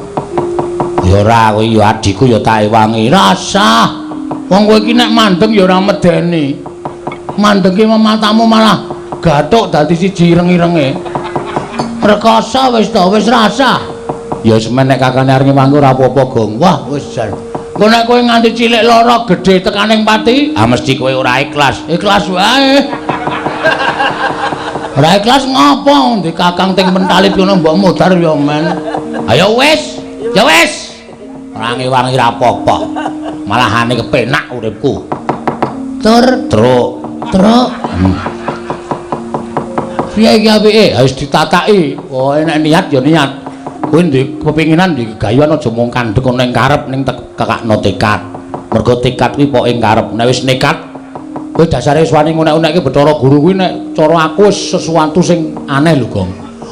Ya ora, kowe ya adikku ya tak ewangi. Rasah. Wong kowe iki nek mandeg ya ora medeni. Mandeg ki matamu malah gathuk dadi siji ireng-irenge. Rekoso wis to, wis rasah. Ya semen nek kakane arep ngewangi ora apa-apa, Gong. Wah, wis jan. Engko nek kowe nganti cilik lara gedhe tekaning pati, ah mesti kowe ora ikhlas. Ikhlas wae. Ora ikhlas ngopo? Ndi kakang ting mentalit ngono mbok modar ya men. Ayo wis, ya wis. Ora ngewangi ora apa-apa. Malahane kepenak uripku. Tur truk, truk. Piye iki apike? Harus ditataki. Pokoke nek niat ya niat. Kowe ndek kepinginan ndek gayuhan aja mung kandhek ana ing karep ning kekakno tekad. Mergo tekad kuwi pokoke ing karep. Nek wis nekat, kowe dasare wis wani ngunek-unekke Bathara Guru kuwi nek cara aku wis sesuatu sing aneh lho, Gong.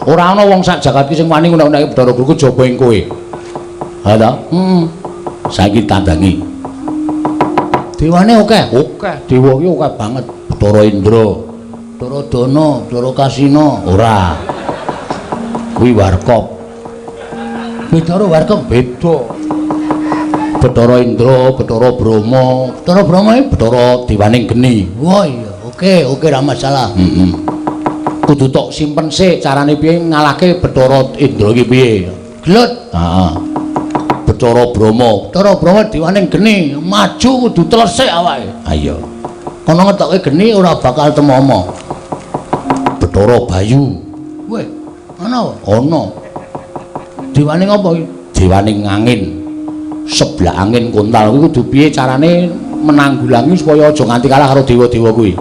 Ora ana wong sak jagat iki sing wani ngunek-unekke Bathara Guru kejaba ing kowe. Ha ta? Heeh. Saiki tandangi. Dewane akeh. Akeh, dewa ki akeh banget. Bathara Indra, Bathara Dana, Bathara Kasina. Ora. Kuwi warkop. Bathara warkop beda. Bathara Indra, Bathara Brahma, Bathara Brahma iki Bathara dewaning geni. Wah iya, oke, oke ra masalah. Heeh. Kudu tok simpen sik carane piye ngalahke Bathara Indra iki piye. Gelut. Heeh. Bathara Brahma, Bathara Brahma dewaning geni, maju kudu telesik awake. Ha iya. Kono ngetoke geni ora bakal temomo. Bathara Bayu. Weh, ana? Ana. Dewaning apa iki? Dewaning angin. Sebelah angin kontal kuwi kudu piye carane menanggulangi supaya aja nganti kalah karo dewa-dewa kuwi.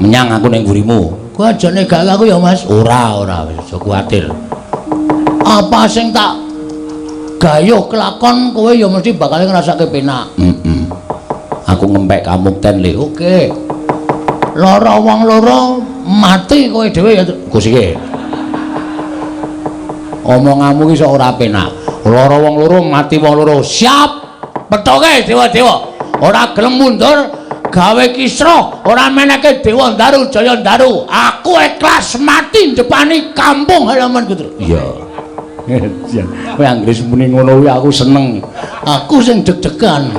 Menyang aku ning mburimu. Kowe aja negak aku ya, Mas. Ora, ora, wis aja kuwatir. Apa sing tak gayuh kelakon kowe ya mesti bakal ngrasake penak. Heeh. Aku ngempek kamukten le. Oke. Lara wong loro mati kowe dhewe ya. Kusike. Omonganmu ki sok ora penak. Lara wong loro mati wong loro. Siap. Pethoke dewa-dewa. Ora gelem mundur gawe kisruh, ora meneke Dewa Ndaru Jaya Ndaru. Aku ikhlas mati ndepani kampung halaman Putra. Iya. Kowe anggere muni ngono kuwi aku seneng. Aku sing deg-degan.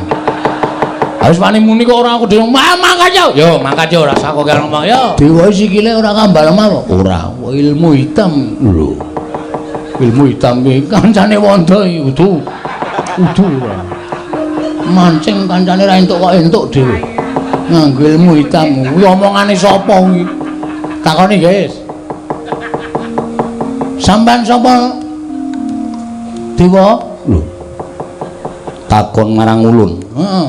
Wis wani muni kok ora aku dhewe. Mangkat yo. Yo mangkat yo, rasa kok ngomong yo. Dewa sikile ora kambal lemah. Ora. Ilmu hitam. Lho. Ilmu hitam iki kancane wondo iki udu. Udu ora. Mancing kancane ra entuk kok entuk dhewe. Nganggo ilmu hitam. Kuwi omongane sapa kuwi? Takoni, guys. Sampeyan sapa? Dewa? Lho. Takon marang ulun. Heeh.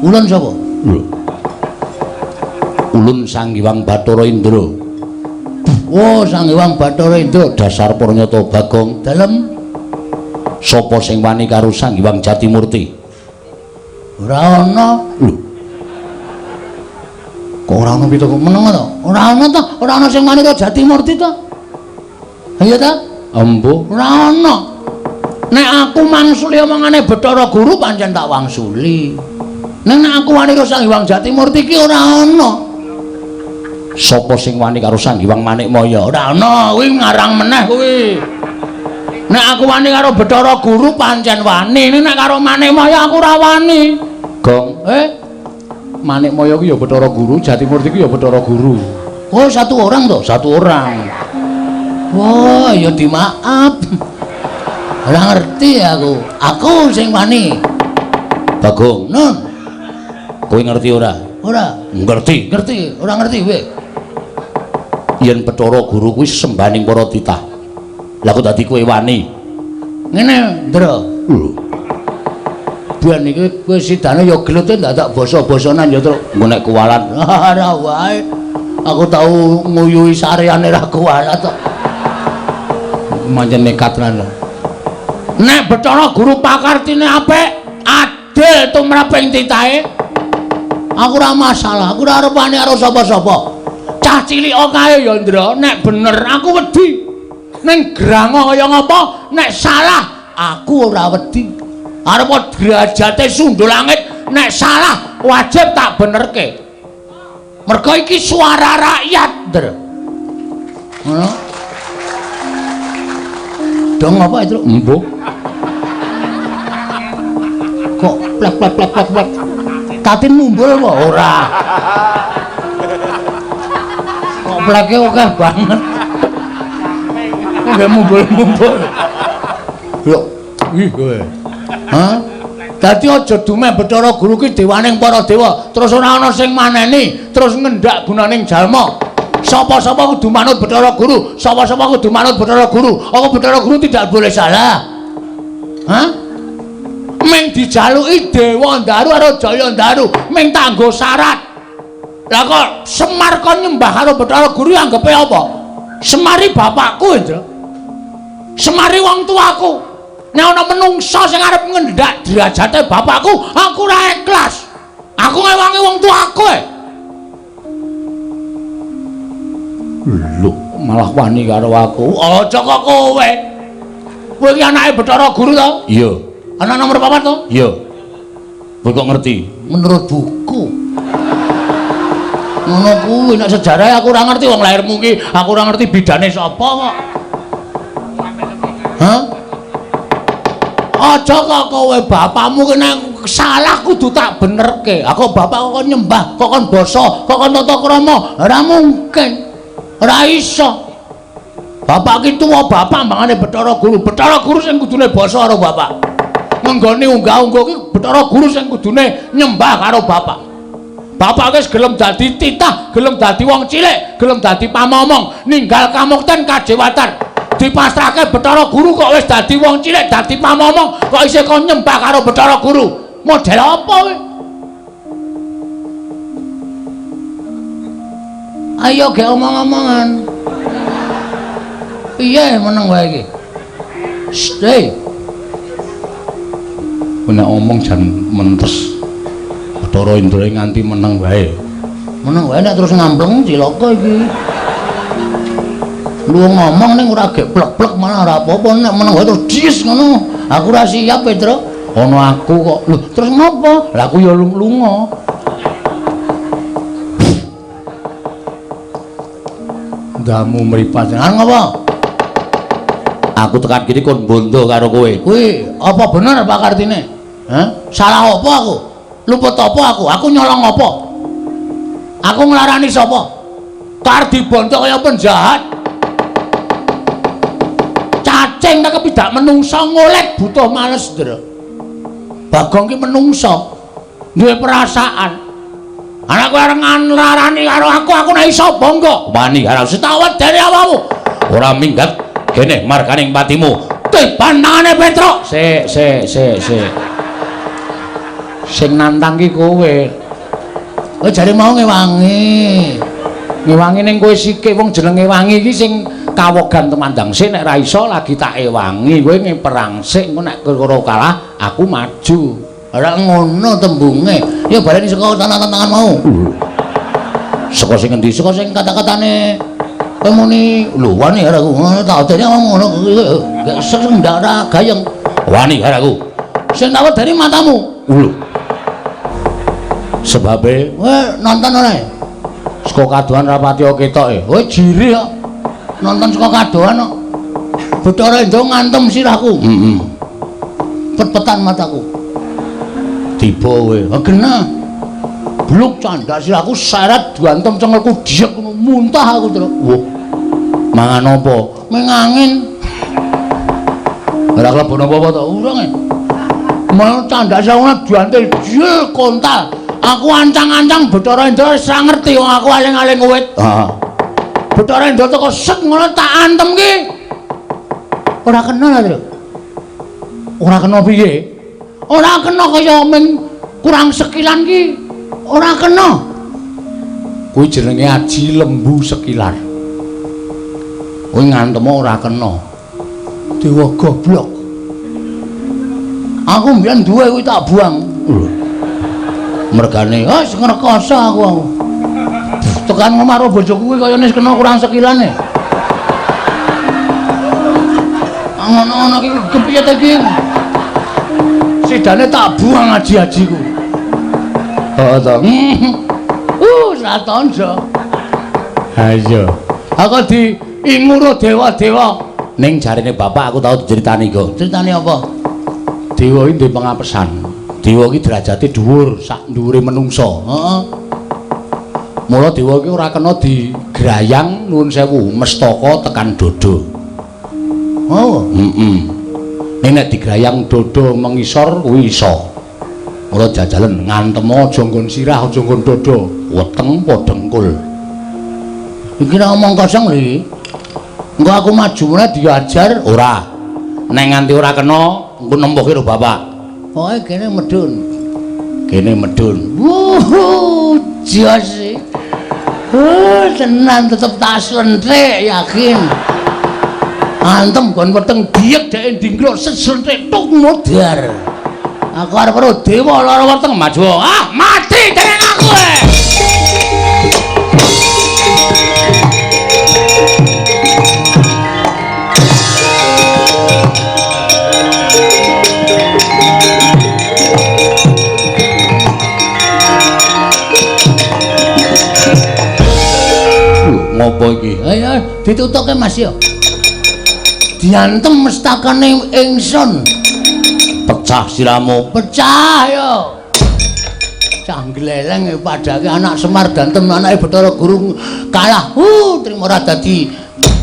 Ulun sapa? Lho. Ulun Sang Hyang Bathara Indra. Oh, Sang Hyang Bathara Indra dasar pranyata Bagong. Dalem sapa sing wani karo Sang Hyang Jatimurti? Ora ana. Lho. Kok ora ana pitu kok meneng to? Ora ana to, ora ana sing wani karo Jatimurti to. Iya ta? Embuh, ora ana. Nek aku mangsuli omongane Bathara Guru pancen tak wangsuli. Ning nek aku wani karo Sang Hyang Jatimurti ki ora ana. Sapa Sapa sing wani karo Sang Hyang Manikmaya? Ora ana, kuwi ngarang meneh kuwi. Nek aku wani karo Bathara Guru pancen wani, nek karo Manikmaya aku ora wani. Gong, Manikmaya kuwi ya Bathara Guru, Jatimurti kuwi ya Bathara Guru. Oh, satu orang toh? Satu orang. Wah, ya dimaaf. Ora ngerti aku. Aku sing wani. Bagong, Nun. Kowe ngerti ora? Ora. Ngerti. Ngerti, ora ngerti kowe. Yen Bathara Guru kuwi sembaning para titah. Lah kok dadi kowe wani? Ngene, Ndra. Lho. Ben iki kowe sidane ya gelute ndak basa-basanan ya, Truk. Engko nek kuwalat ora wae. Aku tau nguyuhi sareane ra kuwalat kok. Pancen nekat lan. Nek Bathara Guru pakartine apik, adil tumraping titahe. Aku ora masalah, aku ora arep wani karo sapa-sapa. Cah cilik kae ya, Ndra, nek bener aku wedi. Ning grango kaya ngapa, nek salah aku ora wedi. Arep derajate sundul langit, nek salah wajib tak benerke. Mergo iki suara rakyat, Ndra. Ngono. Dong apa itu? Embuh. Kok plek plek plek plek plek. Tatin mumbul apa ora? Kok pleke akeh banget. Nggak mumbul-mumbul. Yo, ih kowe. Hah? Dadi aja dumeh Bathara Guru ki dewaning para dewa, terus ora ana sing maneni, terus ngendak gunaning jalma. Sapa-sapa kudu manut Bathara Guru, sapa-sapa kudu manut Bathara Guru. Apa Bathara Guru tidak boleh salah? Hah? Ming dijaluki Dewa Ndaru karo Jaya Ndaru, ming tanggo syarat. Lah kok Semar kon nyembah karo Bathara Guru anggepe apa? Semari bapakku, Indra. Semari wong tuaku. Nek ana menungsa sing arep ngendak derajate bapakku, aku ora ikhlas. Aku ngewangi wong tuaku. Lho, malah wani karo aku. Aja kok kowe. Kowe iki anake Bathara Guru to? Iya. Anak nomor 4 to? Iya. Kowe kok ngerti? Menurut buku. Ngono kuwi nek sejarah aku ora ngerti wong lahirmu ki, aku ora ngerti bidane sapa kok. Hah? Aja kok kowe bapakmu ki nek salah kudu tak benerke. Aku bapak kok kon nyembah, kok kon basa, kok kon tata krama, ora mungkin. Ora iso. Bapak ki tuwa bapak mangane Bathara Guru. Bathara Guru sing kudune basa karo bapak. Ngenggone unggah-ungguh ki Bathara Guru sing kudune nyembah karo bapak. Bapak wis gelem dadi titah, gelem dadi wong cilik, gelem dadi pamomong, ninggal kamukten kajewatan. Dipasrahke Bathara Guru kok wis dadi wong cilik, dadi pamomong, kok isih kon nyembah karo Bathara Guru. Model apa kowe? Ayo gek omong-omongan. Piye meneng wae iki? Shh, Nek omong jan mentes. Bathara Indra nganti meneng wae. Meneng wae nek terus ngampleng cilaka iki. Lu ngomong ning ora gek plek-plek malah ora apa-apa, nek meneng wae terus dies ngono. Aku ora siap, Petro. Ana aku kok. Lho, terus ngopo? Lah aku ya lunga. Ndamu mripat. Lan ngopo? Aku tekan kene kon bondo karo kowe. Kuwi apa bener Pak Kartine? Hah? Salah apa aku? Luput apa aku? Aku nyolong apa? Aku nglarani sapa? Kar dibondo kaya penjahat. Cacing tak kepidak menungsa ngolet butuh males, Ndra. Bagong ki menungsa duwe perasaan. Anak kowe arep nglarani karo aku, aku nek iso bangga. Wani karo sitawet dene awakmu. Ora minggat kene marganing patimu. Tiban tangane Petruk. Sik sik sik sik. Sing nantang ki kowe. Kowe jare mau ngewangi. Ngewangi ning kowe sike wong jeneng ngewangi iki sing kawogan temandang sik nek ra iso lagi tak ewangi. Kowe ngeperang sik engko nek kira kalah aku maju. Ora ngono tembunge. Ya baleni saka tantangan mau. Saka sing endi? Saka sing kata-katane kowe muni lho wani karo aku. Tak odene ngomong ngono gak sing ndak ora gayeng. Wani karo aku. Sing tak wedeni matamu. Lho. Sebabe kowe nonton ora? Saka kadohan rapati ketok e. Oh jire kok. Nonton saka kadohan kok. Bathara Indra ngantem sirahku. Heeh. Pet-petan mataku. Tiba kowe. Ha genah. Bluk candak sirahku seret diantem cengelku diek ngono muntah aku terus. Wah. Mangan apa? Meng angin. Ora klebon apa-apa to? Urung e. Mau candak sirahku diantil jel kontal. Aku ancang-ancang Bathara Indra wis ora ngerti wong aku aling-aling wit. Heeh. Bathara Indra teko sek ngono tak antem ki. Ora kena lho. Ora kena piye? Ora kena kaya men kurang sekilan ki. Ora kena. Kuwi jenenge aji lembu sekilan. Kuwi ngantem ora kena. Dewa goblok. Aku mbiyen duwe kuwi tak buang. Lho. Mergane wis ngrekoso aku. Tekan omah karo bojoku kuwi kaya wis kena kurang sekilane. Ngono-ngono iki kepiye ta iki? Sidane tak buang aji-ajiku. Heeh to. Satonjo. Ha iya. Aku diinguro dewa-dewa. Ning jarene bapak aku tau diceritani kok. Critane apa? Dewa iki duwe pengapesan. Dewa iki derajate dhuwur sak dhuwure menungsa. Heeh. Mula dewa iki ora kena digrayang nuwun sewu mestaka tekan dodo. Oh, heeh. Ning nek digrayang dodo mengisor kuwi iso. Mula jajalen ngantem aja nggon sirah, aja nggon dodo, weteng apa dengkul. Iki nek omong kosong lho iki. Engko aku maju meneh diajar ora. Nek nganti ora kena, engko nempuhke karo bapak. Pokoke kene medun. Kene medun. Wuh, jos. Tenan tetep tak slenthik yakin. Antem gon weteng diek dhek ndingkluk slenthik tuk modar. Aku arep karo dewa lara weteng maju. Ah, mati dening aku. Ngopo iki? Ayo ditutuke Mas yo. Diantem mestakane ingsun. Pecah siramu. Pecah yo. Cah gleleng padake anak Semar dantem anake Bathara Guru kalah. Trimo ora dadi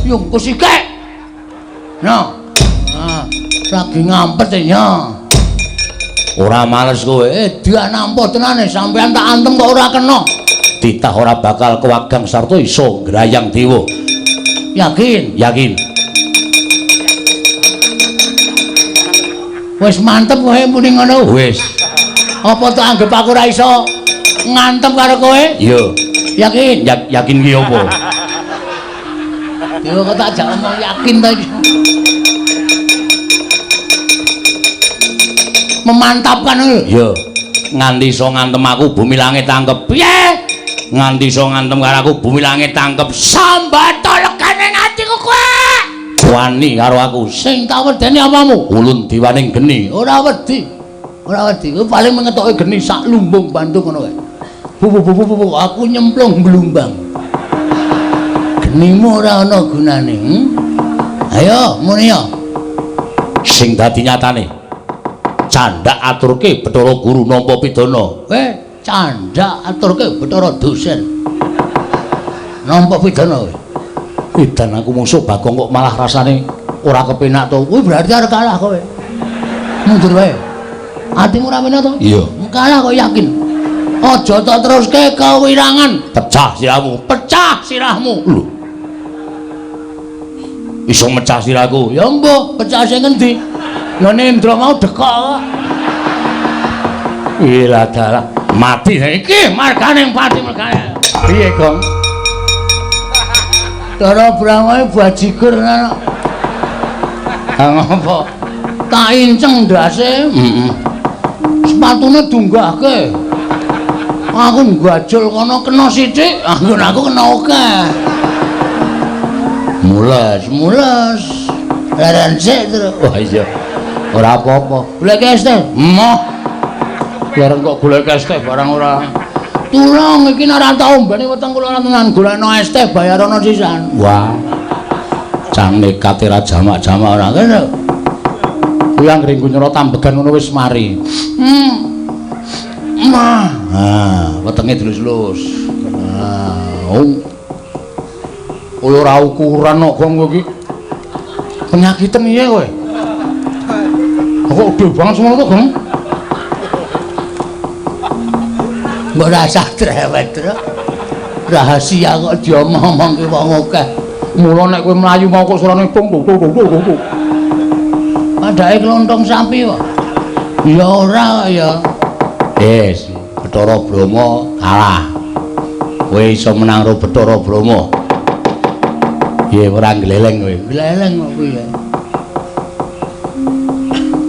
yungkus iki. No. Ah, lagi ngampet ya. Ora males kowe. Dia nampa tenane sampean tak antem kok ora kena. Titah ora bakal kewagang sarta iso ngrayang dewa. Yakin? Yakin. Wis mantep kowe muni ngono. Wis. Apa tak anggap aku ora iso ngantem karo kowe? Iya. Yakin? Yakin ki apa? Dewa kok tak jak omong yakin ta iki. Memantapkan lho. Iya. Nganti iso ngantem aku bumi langit tangkep. Piye? Nganti iso ngantem karo aku bumi langit tangkep. Sambata legane atiku kowe. Wani karo aku. Sing tak wedeni apamu? Ulun diwaning geni. Ora wedi. Ora wedi. Kowe paling mengetoke geni sak lumbung Bandung ngono kae. Bu bu bu bu aku nyemplung blumbang. Genimu ora ana gunane. Ayo muni ya. Sing dadi nyatane. Candhak aturke Bathara Guru nampa pidana. Candhak aturke Bathara dosen. Nampa pidana kowe. Edan aku musuh Bagong kok malah rasane ora kepenak to. Kuwi berarti arep kalah kowe. Mundur wae. Atimu ora penak to? Iya. Kalah kok yakin. Aja tok teruske kewirangan. Pecah sirahmu. Pecah sirahmu. Lho. Iso mecah sirahku. Ya mbuh, pecah sing ngendi? Lha Nendra mau dekok kok. Ilah dalah. Mati iki margane pati mergane. Piye, Gong? Dara Brahma bajigur ngono. Ha ngopo? Tak inceng ndase. Heeh. Sepatune dunggahke. Aku nggajul kono kena sithik, anggon aku kena akeh. Mules, mules. Leren sik terus. Wah iya. Ora apa-apa. Golek es teh. Emoh. Leren kok golek es teh barang ora. Tulung iki nek ora tau ombene weteng kula ora tenan golekno es teh bayarono sisan. Wah. Cang nekate ra jamak-jamak ora kene. Kuwi anggere nggo nyerot ambegan ngono wis mari. Mah. Ah, wetenge dilus-lus. Ah, oh. Kowe ora ukuran kok gong kowe iki. Penyakiten piye kowe? Kok gede banget semono to, Gong? Mbok rasah drewet, Tru. Rahasia kok diomong-omongke wong akeh. Mula nek kowe mlayu mau kok suarane tung tung tung tung tung. Padake klontong sapi kok. Ya ora ya. Wis, Bathara Brahma kalah. Kowe iso menang karo Bathara Brahma. Piye ora gleleng kowe? Gleleng kok piye?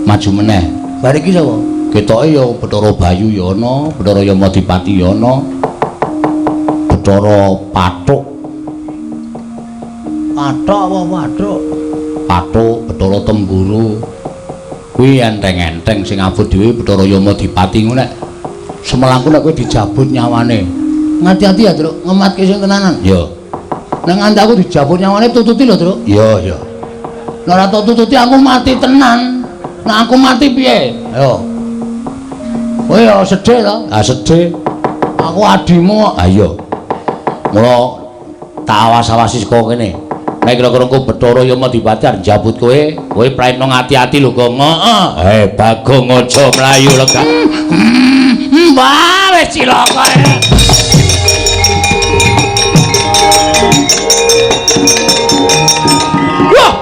Maju meneh. Bar iki sapa? Ketoke ya Bathara Bayu ya ana, Bathara Yamadipati ya ana. Bathara Pathuk. Pathok apa pathuk? Pathuk, Bathara Temburu. Kuwi enteng-enteng sing abot dhewe Bathara Yamadipati ngono nek semelangku nek kowe dijabut nyawane. Ngati-ati ya, Truk, ngematke sing tenanan. Iya. Nek nganti aku dijabut nyawane tututi lho, Truk. Iya, iya. Nek ora tok tututi aku mati tenan. Nek aku mati piye? Ayo. Kowe ya sedih to? Ah sedih. Aku adimu kok. Ah iya. Mula tak awas-awasi saka kene. Nek kira-kira engko Bathara Yamadipati arep njabut kowe, kowe praitno ngati-ati lho, Gong. Heeh. Eh, Bagong aja mlayu lega. Wah, wis cilaka. Wah.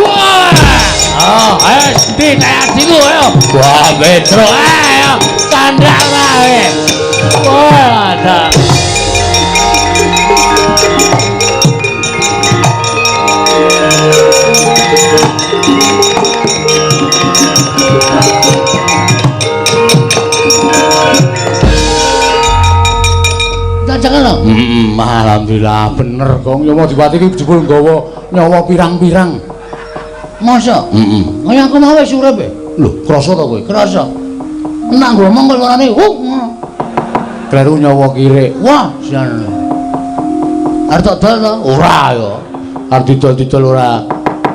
Wah. Ah, ayo ndi adikku ayo. Wah, Petro ayo candhak wae. Wah, ada. Jangan. Alhamdulillah bener Gong. Yamadipati iki jebul nggawa nyawa pirang-pirang. Masa? Heeh. Kaya aku mau wis urip e. Lho, krasa to kowe? Krasa. Nek ngomong kok suarane huh. Kleru nyawa kirik. Wah, sian. Arep tok dol to? Ora ya. Arep didol-didol ora.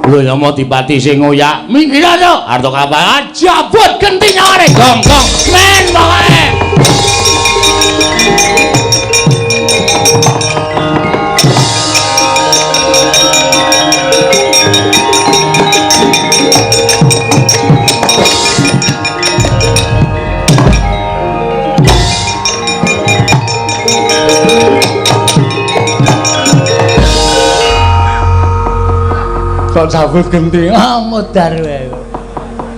Lho Yamadipati sing ngoyak. Minggir to. Arep tok kapal jabut genti nyawane. Gong, gong. Men pokoke. Kok jabut genti? Ah, modar wae.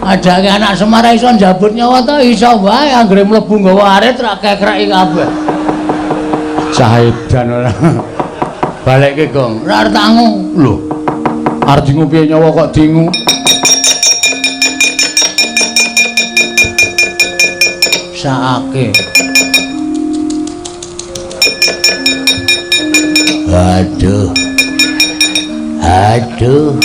Adake anak Semar iso njabut nyawa to iso wae anggere mlebu nggawa arit ra kekreki kabeh. Cah edan ora. Balekke, Gong. Ora arep tangu. Lho. Arep dingu piye nyawa kok dingu? Saake. Aduh. Aduh.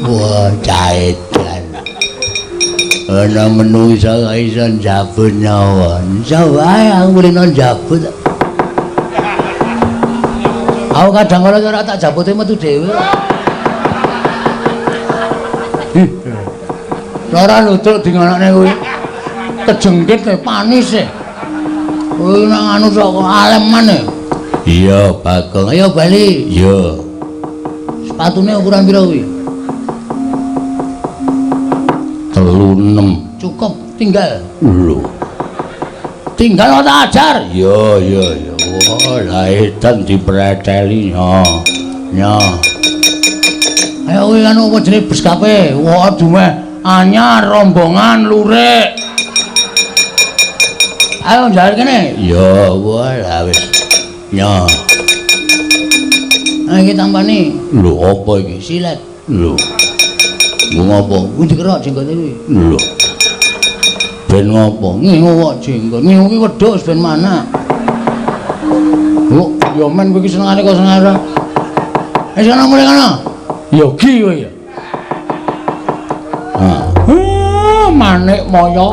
Wah, caedan. Ana menungsa kok iso njabut nyawa. Iso wae aku kulino njabut. Aku kadang kala ora tak jabute metu dhewe. Ora nutuk dingonokne kuwi. Kejengkit e panis e. Kuwi nang anu tok aleman e. Iya, Bagong. Ayo bali. Iya. Sepatune ukuran pira kuwi? 36. Cukup, tinggal. Lho. Tinggal tak ajar. Iya, iya, iya. Wah, lah edan dipreteli ya. Ya. Ayo kuwi anu apa jenenge beskape? Wah, dumeh anyar rombongan lurik. Ayo njaluk kene. Iya, wah lah wis. Ya. Nah, iki tampani. Lho, apa iki? Silet. Lho. Nggo ngopo? Kuwi dikerok jenggote kuwi. Lho. Ben ngopo? Ngingu kok jenggot. Ngingu ki wedhus ben mana. Lho, ya men kowe iki senengane kok seneng ora. Wis ana mulih kono. Yogi kowe ya. Heeh, Manikmaya.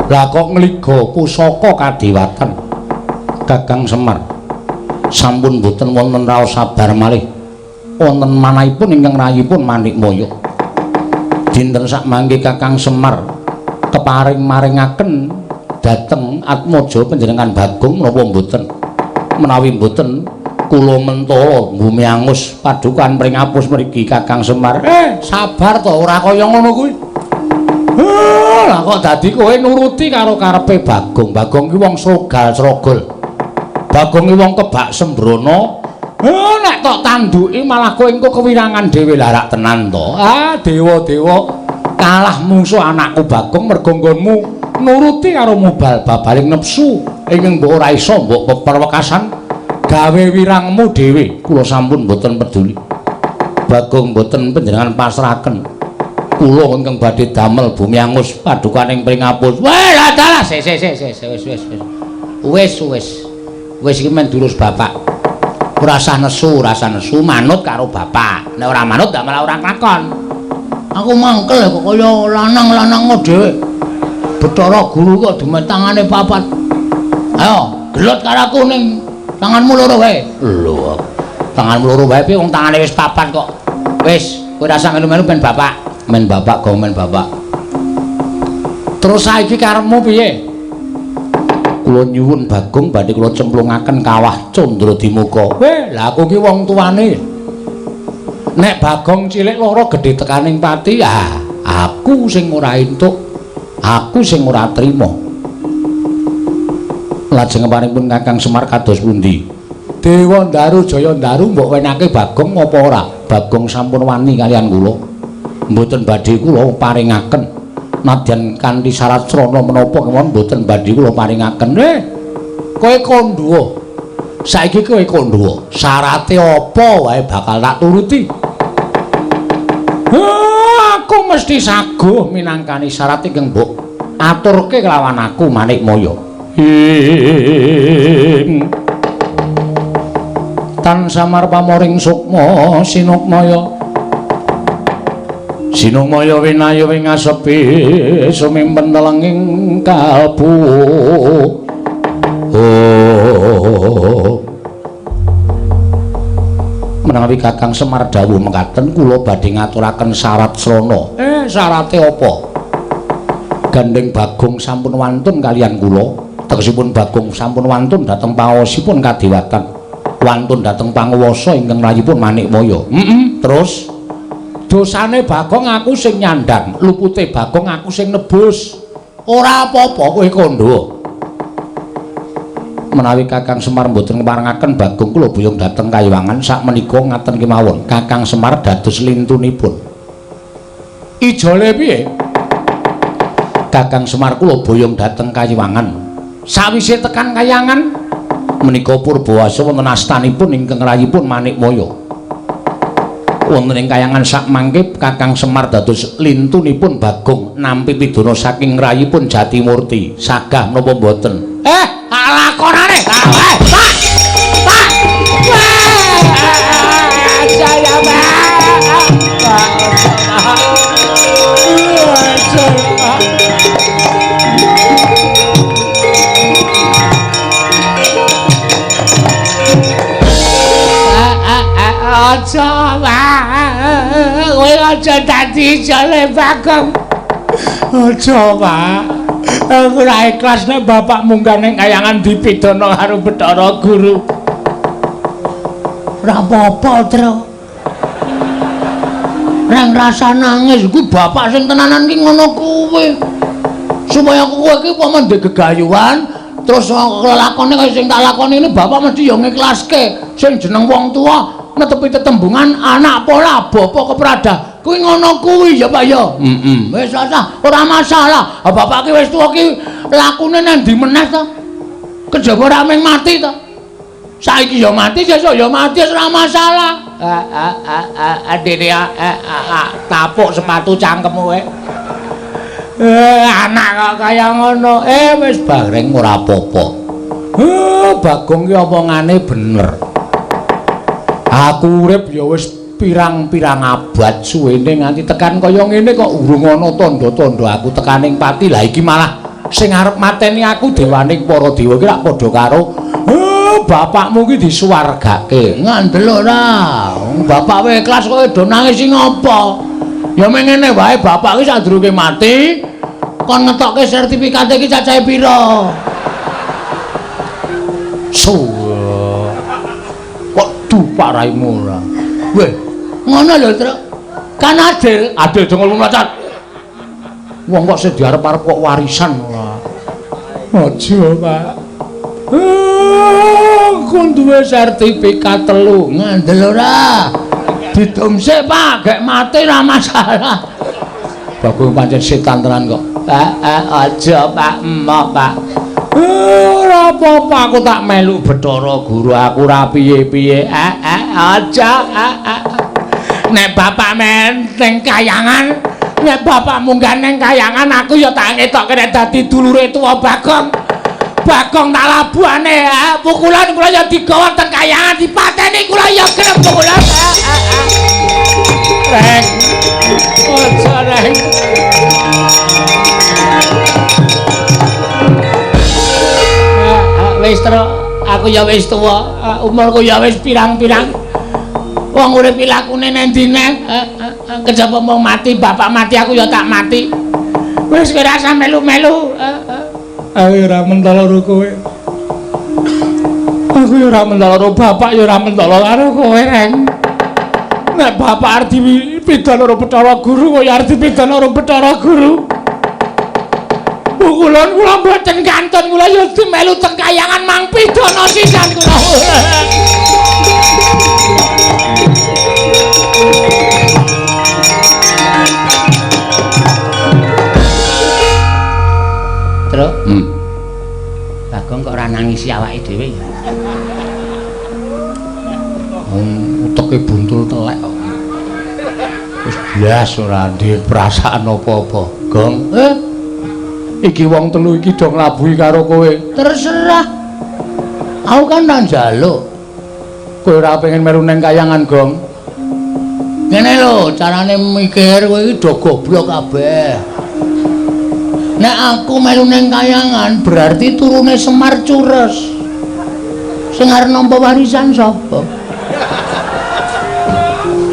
Lah kok ngliga pusaka kadewatan. Kakang Semar sampun boten wonten raos sabar malih. Wonten manahipun ingkang rayipun Manikmaya. Dinten sakmangke Kakang Semar keparing maringaken dhateng Atmaja panjenengan Bagong menapa mboten? Menawi mboten kula mentala bumi angus padukan pringapus mriki Kakang Semar. Sabar to, ora kaya ngono kuwi. Lah kok dadi kowe nuruti karo karepe Bagong. Bagong ki wong srogal-srogol. Bagong ki wong kebak sembrono. Nek tok tanduki malah kowe engko kewirangan dhewe. Lah rak tenan to. Ah, dewa-dewa kalah mungsuh anakku Bagong mergo nggonmu nuruti karo mubal babaling nepsu ingkang mbok ora iso mbok peperwekasan gawe wirangmu dhewe. Kula sampun mboten peduli. Bagong mboten panjenengan pasrahaken. Kula ingkang badhe damel bumi angus padukaning pringapus. Weh, lah dalah sik sik sik sik wis wis wis. Wis wis. Wis iki men durus bapak. Ora usah nesu, ora usah nesu, manut karo bapak. Nek ora manut ndak malah ora kelakon. Aku mangkel kok kaya lanang-lanang dhewe. Bathara Guru kok dumet tangane papat. Ayo, gelut karo aku ning tanganmu loro wae. Lho, tanganmu loro wae piye wong tangane wis papat kok. Wis, kowe ora usah melu-melu ben bapak. Men bapak go men bapak. Terus saiki karepmu piye? Kula nyuwun Bagong badhe kula cemplungaken kawah Candradimuka. Weh, lah aku ki wong tuane. Nek Bagong cilik loro gedhe tekaning pati, ah, aku sing ora entuk. Aku sing ora trima. Lajeng paringipun Kakang Semar kados pundi? Dewa Ndaru Jaya Ndaru mbok wenake Bagong apa ora? Bagong sampun wani kalian kula. Mboten badhe kula paringaken. Nadyan kanthi syarat srana menapa kemawon mboten badhe kula paringaken. Kowe kandha. Saiki kowe kandha. Syarate apa wae bakal tak turuti. Aku mesti saguh minangkani syarat ingkang mbok aturke kelawan aku Manikmaya. Tan samar pamoring sukma sinukmaya. Sinukmaya winayu ing asepi sumimpen telenging kalbu. Oh. Menawi Kakang Semar dawuh mekaten kula badhe ngaturaken syarat srana. Syarate apa? Gandeng Bagong sampun wantun kalian kula. Tegesipun Bagong sampun wantun dhateng paosipun kadewatan. Wantun dhateng panguwasa ingkang rayipun Manikmaya. Terus dosane Bagong aku sing nyandhang, lupute Bagong aku sing nebus. Ora apa-apa kowe kandha. Menawi Kakang Semar mboten ngparengaken Bagong kula boyong dhateng Kayiwangan sakmenika ngaten kemawon. Kakang Semar dados lintunipun. Ijole piye? Kakang Semar kula boyong dhateng Kayiwangan. Sawise tekan Kayangan menika purbawasa wonten astanipun ingkang rayipun Manikmaya. Wonten ing Kayangan sakmangke Kakang Semar dados lintunipun Bagong nampi pidana saking rayipun Jatimurti. Sagah menapa mboten? Lakonane. Pak. Pak. Saya Pak. Aja, Pak. Kowe aja dadi jale Bagong. Aja, Pak. Aku ora ikhlas nek bapak munggah ning kayangan dipidana karo Bathara Guru. Ora apa-apa, Tru. Reng rasa nangis kuwi bapak sing tenanan ki ngono kuwi. Supaya kowe iki upama ndek gegayuhan terus lelakone kaya sing tak lakoni ini bapak mesti ya ngiklaske. Sing jeneng wong tuwa netepi tetembungan anak pola bapa keprada. Kuwi ngono kuwi ya Pak ya. Heeh. Wis ora ora masalah. Bapak ki wis tuwa ki lakune nang ndi meneh to? Kejaba ora mung mati to. Saiki ya mati, sesuk ya mati, ora masalah. Dene tapuk sepatu cangkemmu kowe. Anak kok kaya ngono. Wis bareng ora apa-apa. Bagong ki omongane bener. Aku urip ya wis Pirang-pirang abad suwene nganti tekan kaya ngene kok urung ana tandha-tandha aku tekaning pati. Lah iki malah sing arep mateni aku dewaning para dewa iki rak padha karo bapakmu iki disuwargake. Ngandel ora? Bapak wae ikhlas kowe do nangis sing apa? Ya mengene wae bapak iki sadurunge mati kon ngetokke sertifikate iki cacahe pira? Suwe. Kok dupak raimu ora? Weh, ngono lho, Truk. Kan adil. Adil dongol mlacat. Wong kok sing diarep-arep kok warisan ora. Aja, Pak. Aku duwe sertifikat 3. Ngandel ora? Didum sik, Pak, gek mati ora masalah. Bagong pancen setan tenan kok. Aja, Pak, emoh, Pak. Ora apa-apa aku tak melu Bathara Guru aku ora piye-piye. Aja. Nek bapak men ning kayangan, nek bapak munggah ning kayangan aku ya tak ngetokke nek dadi dulure tuwa Bagong. Bagong tak labuhane, pukulan kula ya digawa teng kayangan dipateni kula ya gelem pukulan. Reng. Aja reng. Wis terus aku ya wis tuwa, umurku ya wis pirang-pirang. Wong urip iki lakune nang ndi neh? Kejaba mung mati, bapak mati aku ya tak mati. Wis kowe ora usah melu-melu. Aku ora mentolo karo kowe. Aku ya ora mentolo karo bapak ya ora mentolo karo kowe, Reng. Nek bapak arep dipidana karo Bathara Guru, kowe arep dipidana karo Bathara Guru. Pukulan kula mboten kantun kula ya dimelu teng kayangan mang pidana sisan kula. Truk. Bagong kok ora nangisi awake dhewe ya. Uteke buntul telek kok. Wis blas ora duwe perasaan apa-apa. Gong. Iki wong telu iki do nglabuhi karo kowe. Terserah. Aku kan ora njaluk. Kowe ora pengen melu nang kayangan, Gong. Ngene lho, carane mikir kowe iki do goblok kabeh. Nek aku melu nang kayangan berarti turune Semar cures. Sing arep nampa warisan sapa?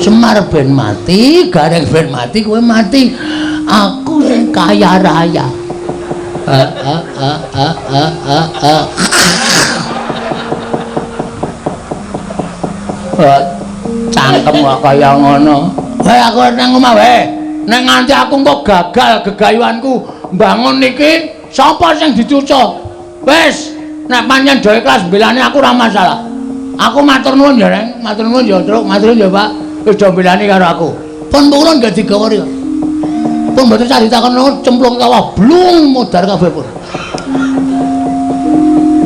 Semar ben mati, Gareng ben mati, kowe mati. Aku sing kaya raya. Cangkem kok kaya ngono. Wae aku nang omah wae. Nek nganti aku engko gagal gegayuanku mbangun iki, sapa sing dicucuk? Wis, nek pancen do ikhlas mbelani aku ora masalah. Aku matur nuwun ya, Reng. Matur nuwun ya, Truk. Matur nuwun ya, Pak. Wis do mbelani karo aku. Pun purun gak digawa rika. Pun mboten sah ditakon cemplung kawah blung modar kabeh pun.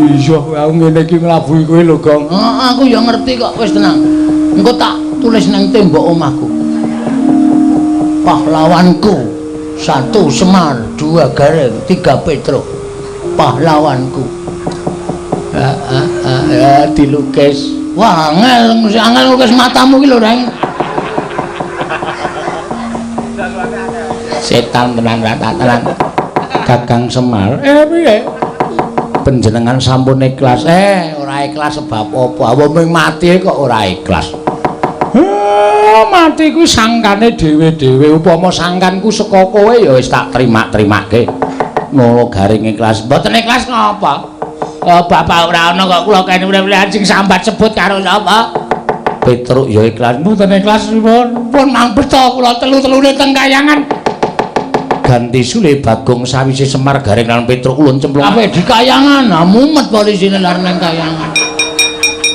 Iya, aku ngene iki nglabuhi kowe lho, Gong. Heeh, aku ya ngerti kok, wis tenang. Engko tak tulis nang tembok omahku. Pahlawanku 1 Semar, 2 Gareng, 3 Petruk. Pahlawanku. Ya dilukis. Wah, angel, angel nglukis matamu ki lho, Reng. Setan tenan tenan. Kakang Semar, piye? Panjenengan sampun ikhlas. Ora ikhlas sebab apa? Wong mati kok ora ikhlas. Mati kuwi sangkane dhewe-dhewe. Upama sangkanku saka kowe ya wis tak terima-terimake. Ngono garing ikhlas. Mboten ikhlas ngapa? Bapak ora ana kok kula kene urip sing sambat sebut karo sapa? Petruk ya ikhlas. Mboten ikhlas pun. Pun mang beto kula telu-telune teng kayangan. Ganti sule Bagong sawise Semar Gareng lan Petruk ulun cemplung. Apa di kayangan? Nah, mumet polisine lar nang kayangan.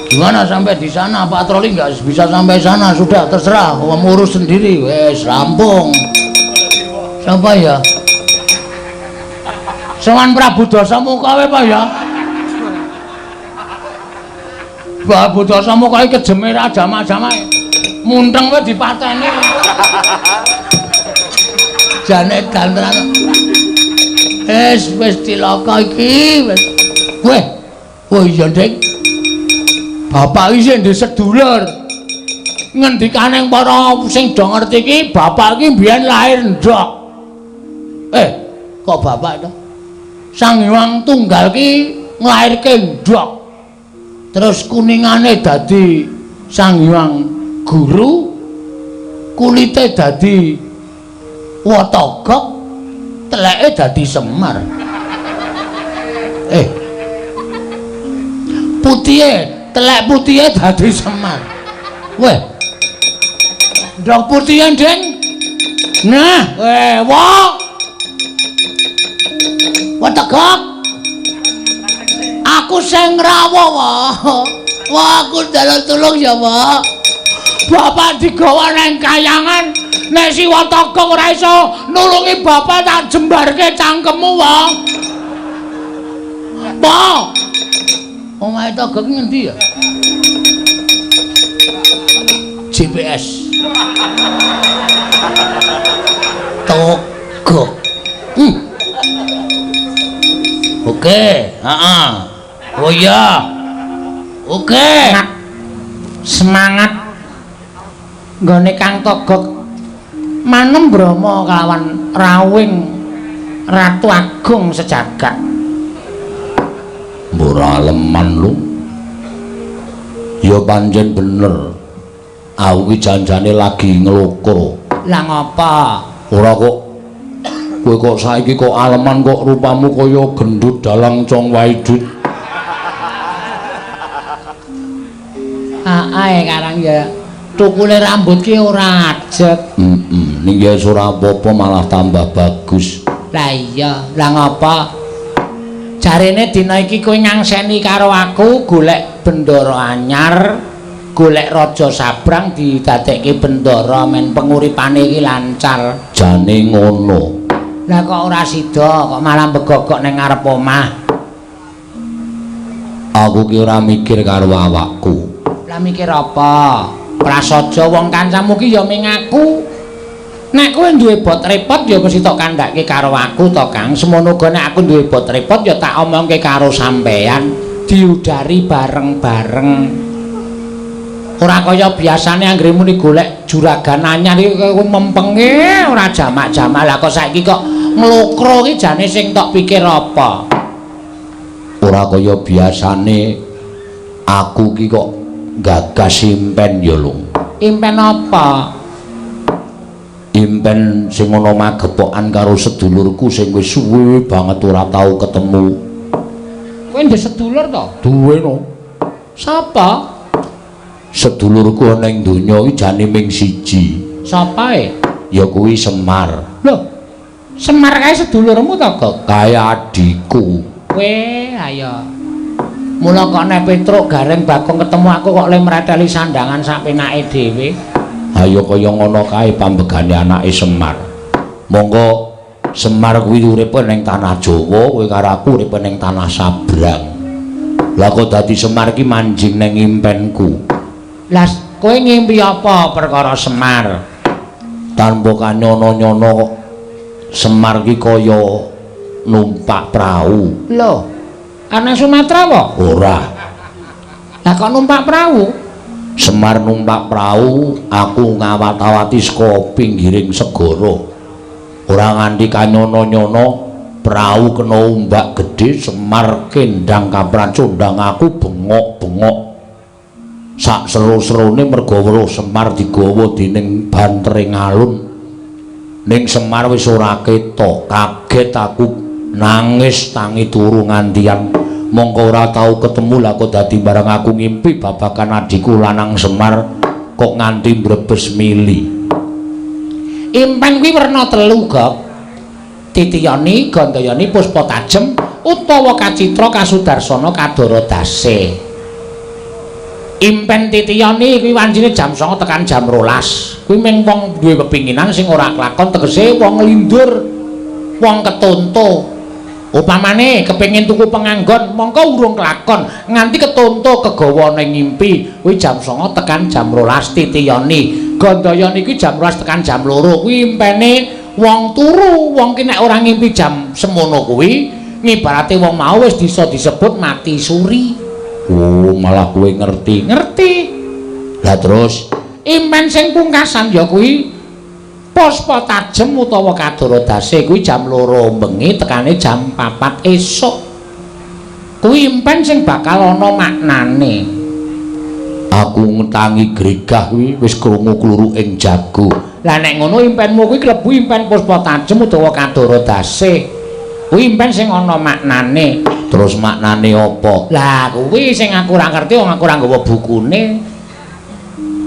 Gimana sampai di sana? Patroli nggak bisa sampai sana, sudah terserah, kamu urus sendiri. Wes rampung. Siapa ya? Sowan Prabu Dasamuka wae Pak ya. Prabu Dasamuka iki kejeme ra jamak-jamak. Munteng wae dipateni. Jane edan tenan. Wis wis cilaka iki wis. Weh. Oh iya, Dik. Bapak iki sing ndek sedulur. Ngendikane para sing do ngerti iki, bapak iki mbiyen lahir ndok. Kok bapak to? Sang Hyang Tunggal ki nglairke ndok. Terus kuningane dadi Sang Hyang Guru, kulite dadi Watagok, teleke dadi Semar. Putihe, telek putihe dadi Semar. Weh. Ndok putihe, Ding. Nah, wah. Watagok. Aku sing ngrawuh, wah. Wah, aku njaluk tulung ya, Pak. Bapak digawa nang kayangan. Nek si Watagok ora iso nulungi bapak, tak jembarke cangkemmu, wah. Wah. Omahe Togok ngendi ya? GPS. Togok. Oke, heeh. Oh iya. Oke. Semangat nggone Kang Togok manem Brahma kelawan rawing Ratu Agung sejagat. Ora leman lu. Ya pancen bener. Aku ki janjane lagi nglokro. Lah ngapa? Ora kok kowe kok saiki kok aleman kok rupamu kaya gendut dalang cong waidut. Ae karang ya tukule rambut ki ora ajet. Heeh, ning ya ora apa-apa malah tambah bagus. Lah iya, lah ngapa? Jarene dina iki kowe ngangseni karo aku golek bendara anyar, golek raja sabrang didadekke bendara men penguripane iki lancar. Jane ngono. Lah kok ora sida, kok malah begogok ning ngarep omah. Aku ki ora mikir karo awakku. Lah mikir apa? Prasaja wong kancamu ki ya ming aku. Nek kowe duwe bot repot ya mesti tok kandhake karo aku to, Kang. Semono uga nek aku duwe bot repot ya tak omongke karo sampean, diudari bareng-bareng. Ora kaya biasane anggere muni golek juragan anyar iki kowe mempenge ora jamak-jamak. Lah kok saiki kok nglokro iki jane sing tok pikir apa? Ora kaya biasane aku ki kok gagas impen ya, Lung. Impen apa? Impen sing ana magepokan karo sedulurku sing wis suwe banget ora tau ketemu. Kowe ndek sedulur to? Duwe no. Sapa? Sedulurku ana ing donya iki jane ming siji. Sapa e? Ya kuwi Semar. Lho, Semar kae sedulurmu to, Gok? Kae adhiku. Kowe ayo. Mula kok nek Petruk Gareng Bagong ketemu aku kok le mreteli sandangan sak penake dhewe. Ayo kaya ngono kae pambegane anake Semar. Monggo Semar kuwi uripe ning tanah Jawa, kowe karo aku uripe ning tanah Sabrang. Lah kok dadi Semar ki manjing ning impenku. Lah kowe ngimpi apa perkara Semar? Tanpa kanyono-nyono kok Semar ki kaya numpak prau. Lho, ana Sumatera apa? Ora. Lah kok numpak prau? Semar numpak prau, aku ngawat-awati saka pinggiring segara. Ora nganti kanyono-nyono, prau kena ombak gedhe, Semar kendang kapracondang aku bengok-bengok. Sak seru-serune merga weruh Semar digawa dening bantering alun. Ning Semar wis ora ketok, kaget aku nangis tangi turu ngantian. Mongko ora tau ketemu. Lah kok dadi barang aku ngimpi babagan adhiku lanang Semar kok nganti mbrebes mili. Impen kuwi werna telu, Gok. Titiyani, Gandayani, Puspa Tajem utawa Kacitra Kasudarsana Kadara Dase. Impen titiyani kuwi wancine jam 09.00 tekan jam 12. Kuwi mung wong duwe pepinginan sing ora klakon, tegese wong nglindur, wong ketonto. Upamane kepengin tuku penganggon, mongko urung klakon nganti ketonto kegawa ning ngimpi. Kuwi jam 09.00 tekan jam 12 titiyani. Gandayani kuwi jam 12 tekan jam 2. Kuwi impene wong turu. Wong ki nek ora ngimpi jam semono kuwi ngibarate wong mau wis bisa disebut mati suri. Oh, malah kowe ngerti. Ngerti. Lah terus Impen sing pungkasan ya kuwi Puspa Tajem utawa Kadara Dase kuwi jam 2 bengi tekane jam 4 esuk. Kuwi impen sing bakal ana maknane. Aku ngetangi gregah kuwi wis krungu kluruk ing jago. Lah nek ngono impenmu kuwi klebu impen Puspa Tajem utawa Kadara Dase. Kuwi impen sing ana maknane. Terus maknane apa? Lah kuwi sing aku ora ngerti wong aku ora nggawa bukune.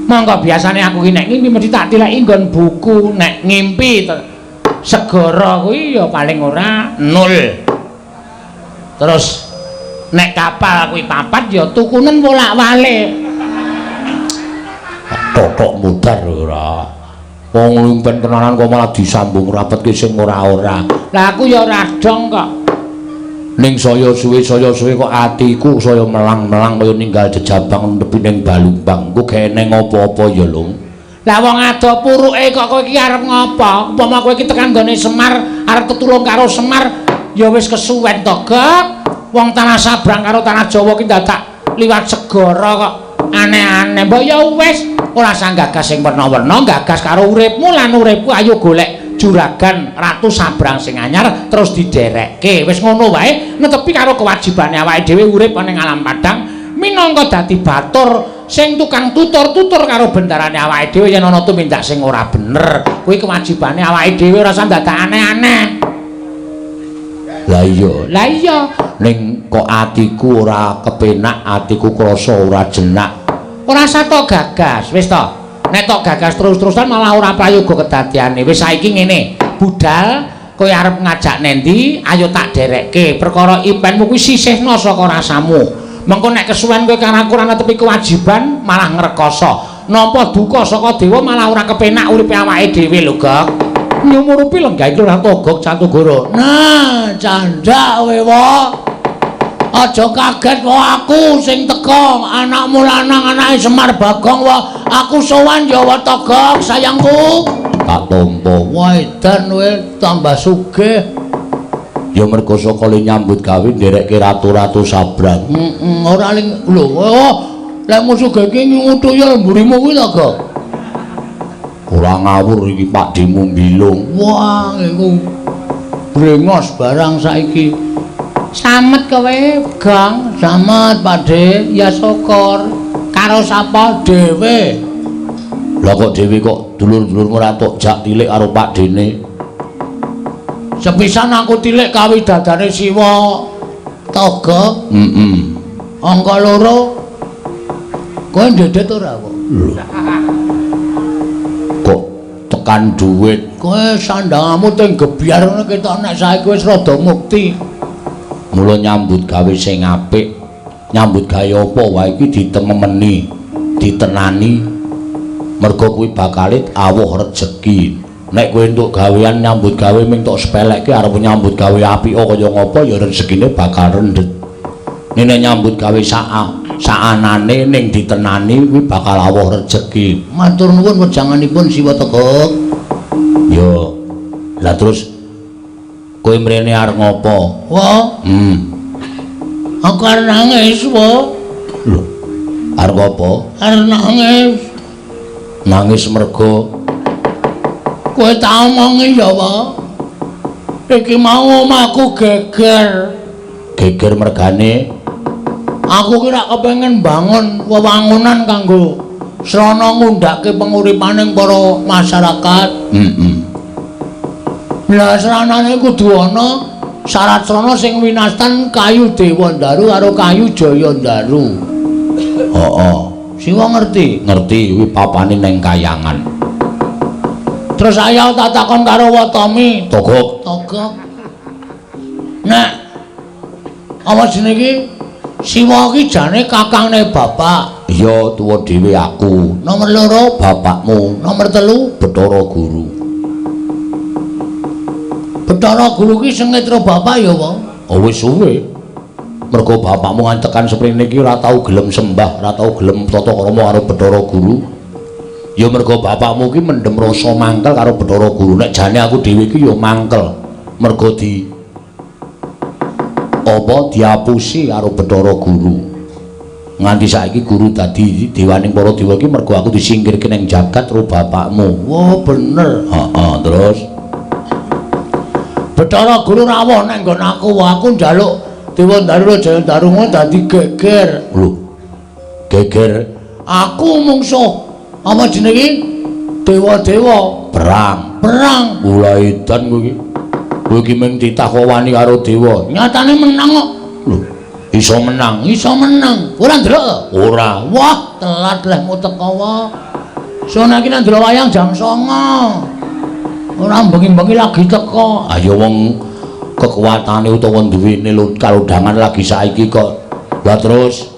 Monggo biasane aku ki nek ngimpi mesti tak tileki nggon buku. Nek ngimpi segara kuwi ya paling ora 0. Terus nek kapal kuwi 4 ya tukunen wolak-walik. Totok mudar ora. Wong impen tenanan kok malah disambung rapetke sing ora-ora. Lah aku ya ora dong kok. Ning saya suwe kok atiku saya melang-melang kaya ninggal jejabang nepi ning Balumbang. Ku geneng apa-apa ya, Lung. Lah wong ado puruke kok kowe iki arep ngopo? Upama kowe iki tekan nggone Semar, arep tetulung karo Semar, ya wis kesuwen to, Gok. Wong tanah Sabrang karo tanah Jawa ki dadak liwat segara kok aneh-aneh. Mbok ya wis ora usah gagas sing werna-werna, gagas karo uripmu lan uripku ayo golek juragan Ratu Sabrang sing anyar terus diderekke. Wis ngono wae netepi karo kewajibane awake dhewe urip ning alam padang minangka dadi batur sing tukang tutur-tutur karo bendarane awake dhewe yen ana tumindak sing ora bener. Kuwi kewajibane awake dhewe ora usah dadak aneh-aneh. Lah iya, lah iya. Ning kok atiku ora kepenak, atiku krasa ora jenak. Ora usah tok gagas, wis to. Nek tok gagas terus-terusan malah ora prayoga kedadiane. Wis saiki ngene, budal kowe arep ngajak nendi, ayo tak derekke. Perkara impenmu kuwi sisihna saka rasamu. Mengko nek kesuwen kowe karo aku ora netepi kewajiban malah ngrekoso. Nampa duka saka dewa malah ora kepenak uripe awake dhewe lho, Gok. Nyumurupi lenggah iki ora Togok Cantugara. Nah, candhak kowe, Wak. Aja kaget wae aku sing teka, anakmu lanang anake Semar Bagong wae. Aku sowan ya wae Togok sayangku. Tak tampa. Wah, edan kowe tambah sugih. Ya mergo saka le nyambut gawe nderekke ratu-ratu Sabrang. Heeh, ora ling lho, oh, lek sugih iki nguyul mburimu kuwi to, Gok. Ora ngawur iki Pakdemu mbilung. Wah, iku brengos barang saiki. Slamet kowe, Gong. Slamet, Pakde. Ya syukur. Karo sapa dhewe? Lah kok dhewe kok dulur-dulurmu ora tok jak tilik karo Pakdene? Sepisan aku tilik kawidadane Siwa Toga. Heeh. Angka 2. Kowe ndedet ora kok? Lho. Kok tekan duit? Kowe sandangamu teng gebyar ngono ketok nek saiki wis rada mukti. Mula nyambut gawe sing apik, nyambut gawe apa wae iki ditememeni, ditenani. Mergo kuwi bakale awuh rejeki. Nek kowe entuk gawean nyambut gawe ming tok sepelekke arep nyambut gawe apik kaya ngapa ya rezekine bakal rendhet. Nek nyambut gawe saanane ning ditenani kuwi bakal awuh rejeki. Matur nuwun wejanganipun Siwa Togok. Yo. Lah terus kowe mrene arep ngopo? Wah. Aku arep nangis, wa. Lho. Arep apa? Arep nangis. Nangis mergo kowe tak omongi ya, wa. Iki mau omahku geger. Geger mergane aku ki rak kepengin bangun wewangunan kanggo srana ngundhake penguripaning para masyarakat. Heeh. Lah sranane kudu ana syarat srana sing winastan kayu Dewandaru karo kayu Jayandaru. Heeh. Siwa ngerti? Ngerti kuwi papane ning kayangan. Terus ayo tak takon karo Watomi. Togok. Togok. Nek apa jenenge iki? Siwa iki jane kakangne bapak. Iya, tuwa dhewe aku. Nomor 2 bapakmu, nomor 3 Bathara Guru. Bathara Guru ki sengit karo bapak ya, Pak? Oh wis suwe. Mergo bapakmu ngantekan seprene iki ora tau gelem sembah, ora tau gelem tata krama karo Bathara Guru. Ya mergo bapakmu ki mendem rasa mangkel karo Bathara Guru. Nek jane aku dhewe iki ya mangkel. Mergo di apa diapusi karo Bathara Guru. Nganti saiki guru dadi dewaning para dewa iki mergo aku disingkirke ning jagat karo bapakmu. Wah, bener. Heeh, terus Bathara Guru rawuh nang nggon aku, aku njaluk Dewa Ndaru Jaya Darunga dadi geger. Lho. Geger. Aku mungsuh apa jenenge? Dewa-dewa perang. Perang. Ula edan kowe iki. Kowe iki mung titah kok wani karo dewa. Nyatane menang kok. Lho, iso menang, iso menang. Ora ndelok? Ora. Wah, telat lehmu teko wae. Sono iki nang ndelok wayang jam 09.00. Ora bengi-bengi lagi teko. Ayo wong kekuatane utawa duwene kalodhangan lagi saiki kok. Lah terus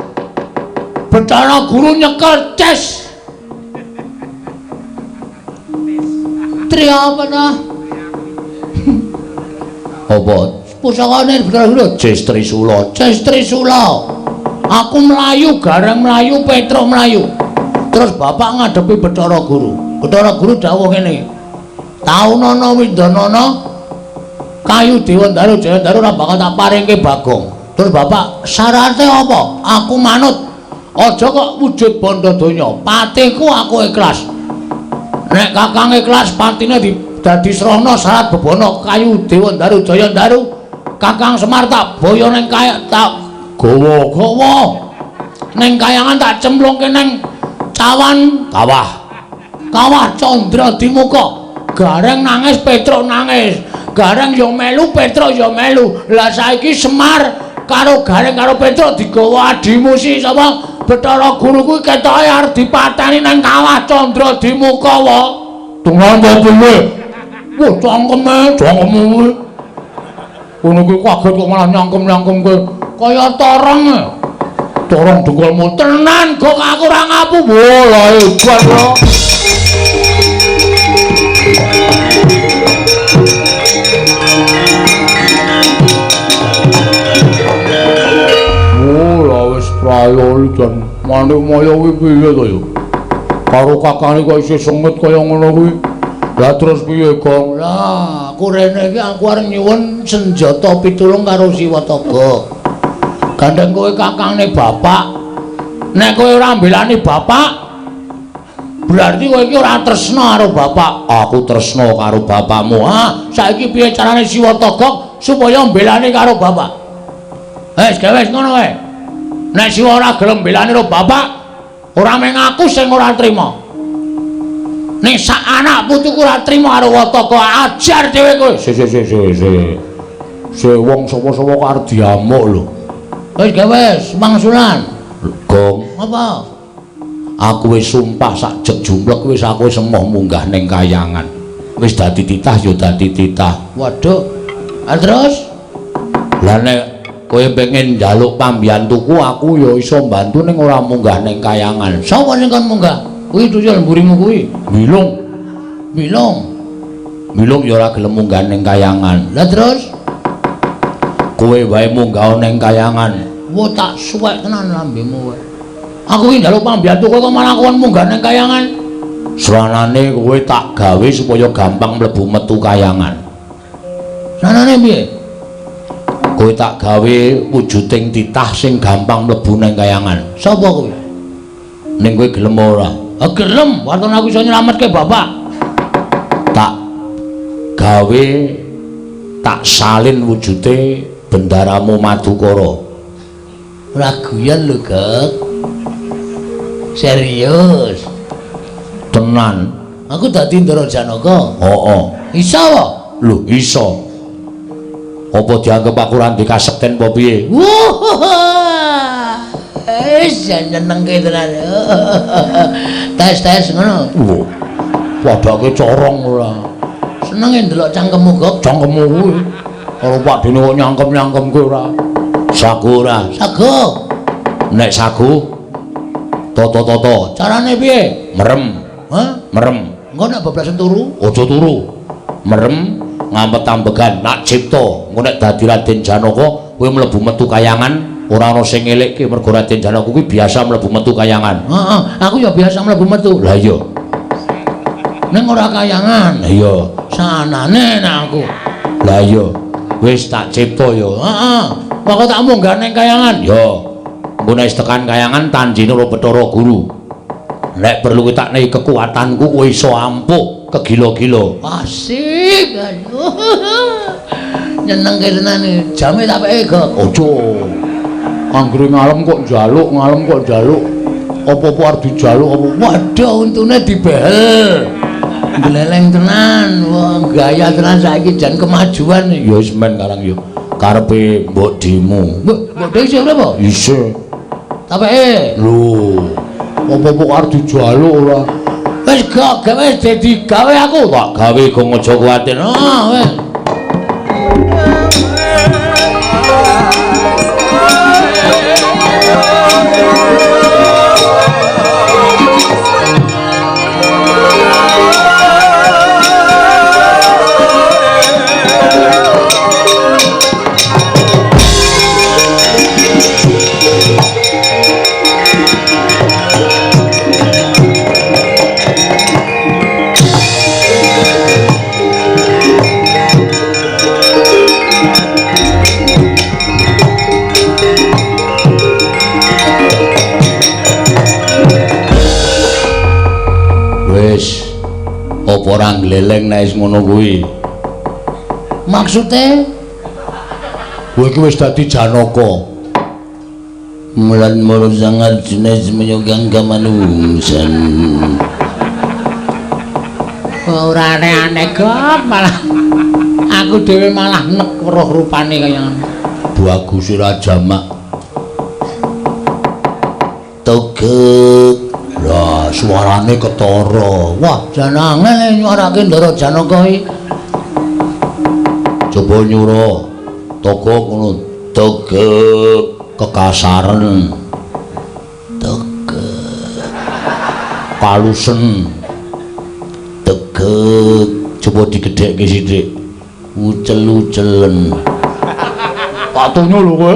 Bathara Guru nyekel ces. Tri apa ta? Apa? Pusakane Bathara Guru Ces Trisula. Ces Trisula. Aku mlayu, Gareng mlayu, Petruk mlayu. Terus bapak ngadepi Bathara Guru. Bathara Guru dawuh ngene. Taunana windanana kayu Dewa Ndaru Jaya Ndaru ora bakal tak paringke Bagong. Terus bapak syarate apa? Aku manut. Aja kok wujud bondo donya. Patiku aku ikhlas. Nek kakang ikhlas patine dadi srana syarat bebana kayu Dewa Ndaru Jaya Ndaru. Kakang Semar tak boyo ning kaya tak gawa-gawa. Ning kayangan tak cemplungke ning cawan kawah. Kawah Candra Dimuka. Gareng nangis, Petruk nangis. Gareng ya melu, Petruk ya melu. Lah saiki Semar karo Gareng karo Petruk digawa adimu si sapa? Bathara Guru kuwi ketoke arep dipateni nang kawah Candra Dimuka wae. Tenan apa piye? Wah, cangkeme, cangkeme kuwi. Ngono kuwi kaget kok malah nyangkem-nyangkem kowe. Kaya torong. Torong dengkulmu. Tenan kok aku ora ngapu. Wah, lah hebat lho. Oh, lah wis prayo jan Manikmaya kuwi piye to ya? Karo kakane kok isih senget kaya ngono kuwi. Lah terus piye, Gong? Lah, aku rene iki aku arep nyuwun senjata pitulung karo Siwataga. Gandeng kowe kakangne bapak. Nek kowe ora mbelani bapak, berarti kowe iki ora tresna karo bapak. Aku tresna karo bapakmu. Ah, saiki piye carane Siwataga supaya mbelani karo bapak? Wis, gawe wis ngono wae. Nek Siwa ora gelem mbelani karo bapak, ora mung aku sing ora trima. Ning sak anak putuku ora trima karo Wataga, ajar dhewe kowe. Si si si si. Si wong sapa-sapa kok arep diamuk lho. Wis gawe wis, mangsulan. Gong, apa? Aku wis sumpah sak jek jumlek wis aku wis emoh munggah ning kayangan. Wis dadi titah ya dadi titah. Waduh. Ah terus? Lah nek kowe pengen njaluk pambiyantuku aku ya iso mbantu ning ora munggah ning kayangan. Sapa sing kon munggah? Kuwi tuyul mburimu kuwi. Bilung. Bilung. Bilung ya ora gelem munggah ning kayangan. Lah terus? Kowe wae munggah ning kayangan. Wah tak suwek tenan lambemu kowe. Aku iki njaluk pambiyantu kowe kok malah kon munggah ning kayangan. Sranane kowe tak gawe supaya gampang mlebu metu kayangan. Sranane piye? Kowe tak gawe wujuding titah sing gampang mlebu ning kayangan. Sapa kowe? Ning kowe gelem ora? Ah gelem, waton aku iso nyelametke bapak. Tak gawe tak salin wujude bendaramu Madukara. Ora guyon lho, Gek. Serius. Tenan. Aku dadi Ndara Janaka. Heeh. Iso apa? Lho, iso. Apa dianggep aku ora ndek kasekten apa piye? Wah. Wis nyenengke tenan. Tes-tes ngono. Lho. Padake corong ora. Senenge ndelok cangkemmu, Gok. Cangkemmu kuwi. Karo Pak Dene kok nyangkem-nyangkemke ora. Sagu ora? Sagu. Nek sagu toto-toto. Carane piye? Merem. Hah? Merem. Engko nek bablasen turu? Aja turu. Merem ngampet ambegan nak cipta. Engko nek dadi Raden Janaka kowe mlebu metu kayangan ora ana sing ngelekke mergo Raden Janaka kuwi biasa mlebu metu kayangan. Heeh, aku ya biasa mlebu metu. Lah iya. Ning ora kayangan. Lah iya. Sanane nek aku. Lah iya. Wis tak cipta ya. Heeh. Pokoke tak munggah ning kayangan. Ya. Engko nek tekan kayangan tanjine ora Bathara Guru. Nek perlu tak nehi kekuatanku kowe iso ampuh kegila-gila. Asik. Aduh. Nyenengke tenan iki. Jame tak peke, Gok. Aja. Anggere ngalem kok njaluk, ngalem kok njaluk. Apa-apa arep dijaluk apa? Waduh, untune dibehel. Gleleng tenan. Wah, gaya tenan saiki jan kemajuan. Ya wis men karang ya. Karepe mbok dimu. Mbok, mbok de isih urip apa? Isih. Tak peke. Lho. Apa-apa kok arep dijaluk ora? Wis gak gawe wis dadi gawe aku. Tak gawe gong aja kuwatir. Ah, wis. Wis apa ora gleleng nek wis ngono kuwi? Maksude kowe iki wis dadi Janaka. Mulan moro sangat jenis menyugang kamanungsan. Ora aneh-aneh kok, malah aku dhewe malah nek weruh rupane kaya ngono. Bagus ora jamak. Togek. Lah suarane ketara. Wah, jan angel nyuarake Ndara Janaka iki. Coba nyura. Togok ngono. Togek kekasaren. Togek. Kalusen. Tegek. Coba digedhekke sithik. Ucel-ucelen. Patunyo lho kowe.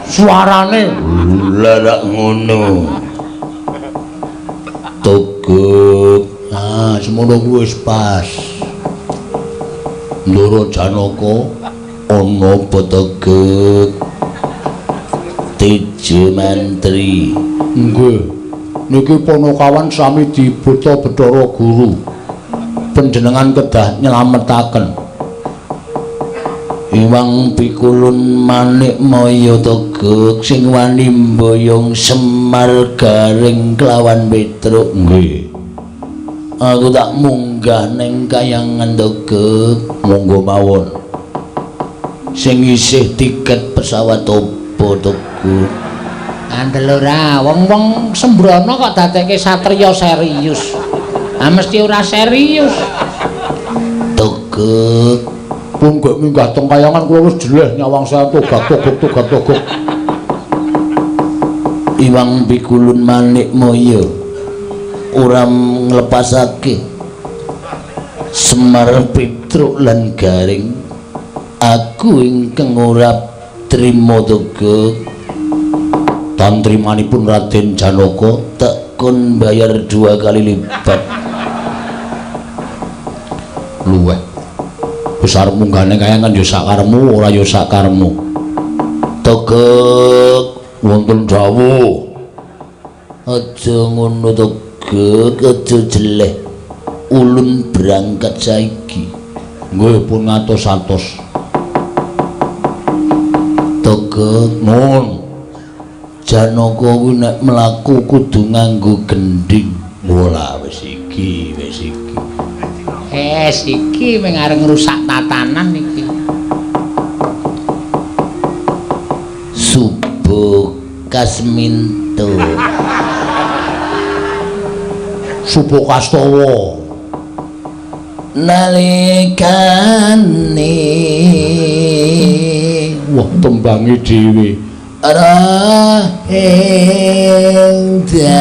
Suarane lha ngono. Togok. Ah, semono kuwi wis pas. Ndara Janaka ana apa togok? Tejo mantri. Nggih. Niki Panakawan sami dibuta Bathara Guru. Panjenengan kedah nyelametaken. Iwang pikulun manik maya togok sing wani mboyong Semar Garing kelawan Petruk. Nggih. Aku tak munggah ning kayangan togok. Monggo mawon. Sing isih tiket pesawat opo togok? Kandel ora, wong-wong sembrono kok dadekke satriya serius. Ah mesti ora serius. Togok. Pun gek minggah teng kayangan kula wis jeleh nyawang saya togak togok togak togok. Iwang pikulun manik maya ora nglepasake Semar Petruk lan Garing. Aku ingkang ora trima togok. Tantrimanipun Raden Janaka tak kon bayar 2 kali lipat. Luweh. Wis arep munggahne kayangan ya sakaremu ora ya sakaremu. Togok wonten dawuh. Aja ngono togok, aja jeleh. Ulun berangkat saiki. Nggih pun ngatos-atos. Togok nun. Janaka kuwi nek mlaku kudu nganggo gendhing. Ora wis iki, wis iki. Wis iki mung arep ngrusak tatanan iki. Subuh Kasminto. Subuh Kastawa. Nalikane wah tembange dhewe. Rahing dalu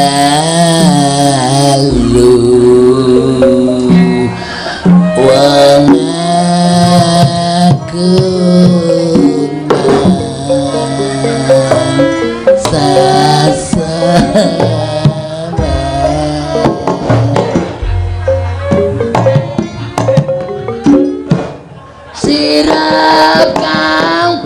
wong aku sasama sirap kang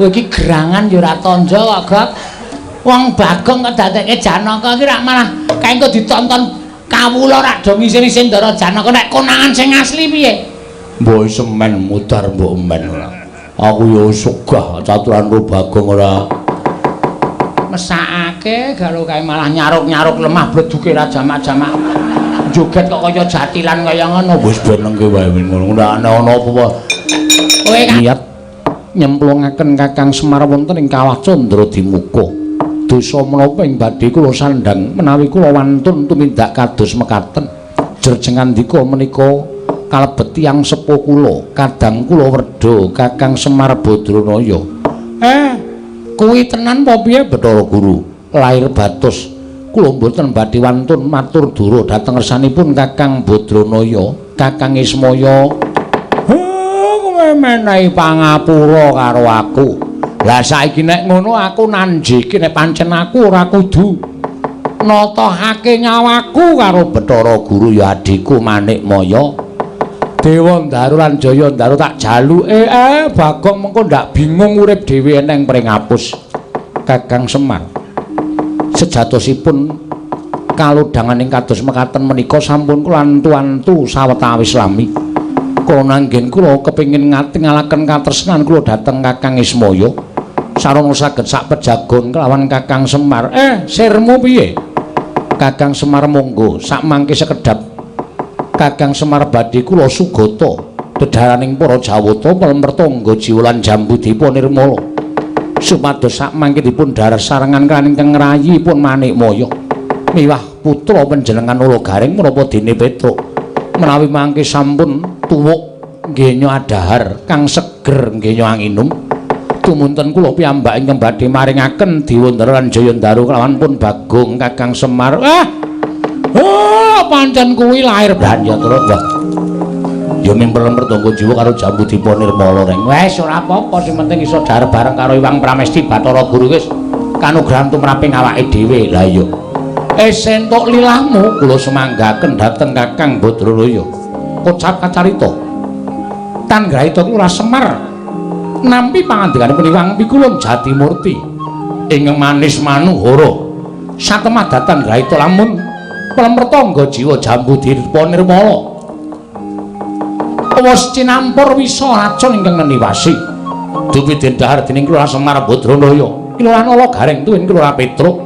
Kowe iki gerangan ya ora tandha kok, Gok. Wong Bagong kok dadekke Janaka iki rak malah kae engko ditonton kawula rak do ngisin-isin Ndara Janaka nek konangan sing asli piye? Mbok semen mudar mbok men ora. Aku ya sugah caturan ro Bagong ora. Mesakake galo kae malah nyaruk-nyaruk lemah bleduke ra jamak-jamak. Joget kok kaya jatilan kaya ngono. Wis benengke wae ngono. Ora ana apa-apa. Kowe niat nyemplungaken Kakang Semar wonten ing Kawah Candra Dimuka. Dosa menapa ing badhe kula sandhang menawi kula wantun tumindak kados mekaten. Jerjeng ngandika menika kalebet tiyang sepuh kula, kadang kula werda Kakang Semar Badranaya. Kuwi tenan apa piye Bathara Guru? Lair batos kula mboten badhe wantun matur dura dhateng ngersanipun Kakang Badranaya, Kakang Ismaya. Kowe menehi pangapura karo aku. Lah saiki nek ngono aku nanjiki nek pancen aku ora kudu natohake nyawaku karo Bathara Guru ya adhiku Manikmaya. Dewa Ndaru lan Jaya Ndaru tak jaluke Bagong mengko ndak bingung urip dhewe eneng pring apus. Kakang Semar sejatosipun kalodhangan ing kados mekaten menika sampun kula antu-antu sawetawis lami. Kula nanggen kula kepengin ngatingalaken katresnan kula dhateng Kakang Ismaya. Sarana saged sak pejagon kelawan Kakang Semar. Sirmu piye? Kakang Semar monggo sak mangke sekedhap. Kakang Semar badhe kula sugata dedharaning para Jawata Pelem Pertangga jiwa lan Jambudipa nirmala. Supados sak mangke dipun dhahar sarengan kaliyan ingkang ngrayipun Manikmaya. Miwah putra panjenengan Ula Garing menapa dene Petruk. Menawi mangke sampun tuwuk nggenya adhahar kang seger nggenya anginum. Tumunten kula piyambak ingkang badhe maringaken Dewa lan Jaya Ndaru kelawan pun Bagong Kakang Semar. Pancen kuwi lair Branyatra. Wah. Ya mimpel Pertangga jiwa karo Jambudipa Nirmala reng. Wis ora apa-apa sing penting iso dhahar bareng karo Iwang Pramesti Bathara Guru wis kanugrahan tumraping awake dhewe. Lah iya. Wis entuk lilahmu kula sumanggaken dhateng Kakang Badranaya. Kocap kacarita. Tan grahita kula Semar nampi pangandikanipun Iwang Pikulun Jatimurti ingkang manis manuhara. Satemah datan grahita lamun Pelem Pertangga jiwa Jambudipa Nirmala. Wis cinampur wisa racun ingkang neniwasi. Dupi den dhahar dening Kelurahan Semar Badranaya. Kelurahan Ala Gareng tuwin Kelurahan Petruk.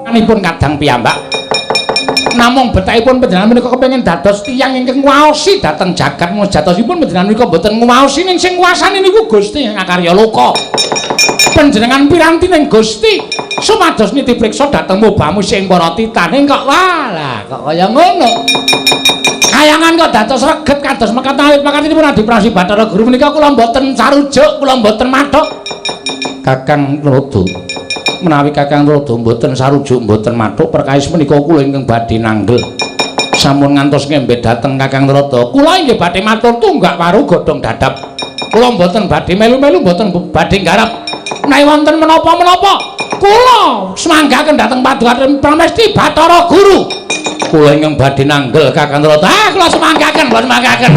Anipun kadang piyambak. Namung betahipun panjenengan menika kepengin dados tiyang ingkang nguwaosi dhateng jagat mung jatosipun panjenengan menika mboten nguwaosi ning sing nguwasani niku Gusti ingkang akarya loka. Panjenengan piranti ning Gusti supados niti priksa dhateng mubamu sing para titaning kok walah kok kaya ngono. Kayangan kok dados reget kados mekaten awit pakatinipun Adi Prasi Bathara Guru menika kula mboten sarujuk, kula mboten mathuk. Kakang Tuladha, menawi Kakang Tuladha mboten sarujuk mboten mathuk perkawis menika kula ingkang badhe nanggel. Sampun ngantos ngembet dhateng Kakang Tuladha. Kula inggih badhe matur tunggak waru godhong dadap. Kula mboten badhe melu-melu mboten badhe nggarap. Menawi wonten menapa-menapa kula semanggaken dhateng Paduka Pramesti Bathara Guru. Kula ingkang badhe nanggel Kakang Tuladha. Kula semanggaken, kula semanggaken.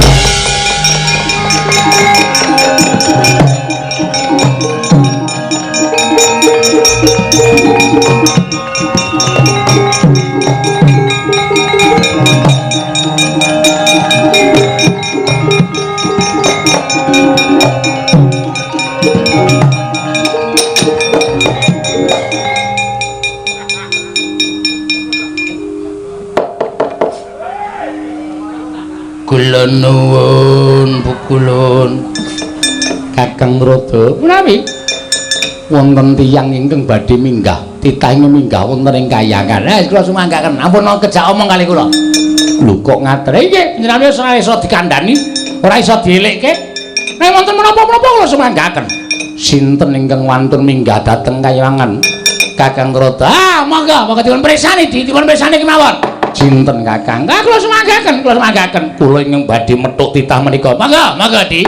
Kula nuwun pukulun Kakang Tuladha menawi wonten tiyang ingkang badhe minggah titah ingkang minggah wonten ing kayangan. Kula sumanggaken ampun kejak omong kali kula. Lho kok ngaten? Nggih, panjenengan wis ora iso dikandhani, ora iso dielikke. Nek wonten menapa-menapa kula sumanggaken. Sinten ingkang wantun minggah dhateng kayangan Kakang Tuladha? Monggo, monggo dipun pirsani, dipun pirsani kemawon. Sinten Kakang? Kula sumanggaken, kula sumanggaken. Kula ingkang badhe methuk titah menika. Monggo, monggo Di.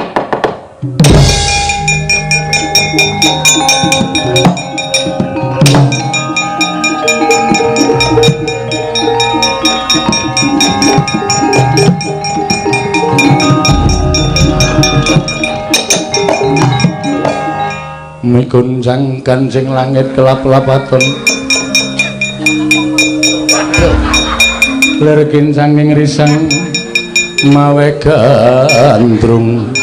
gonjang ganjing langit kelap-lapaton. Lir kincanging risang mawe gandrung.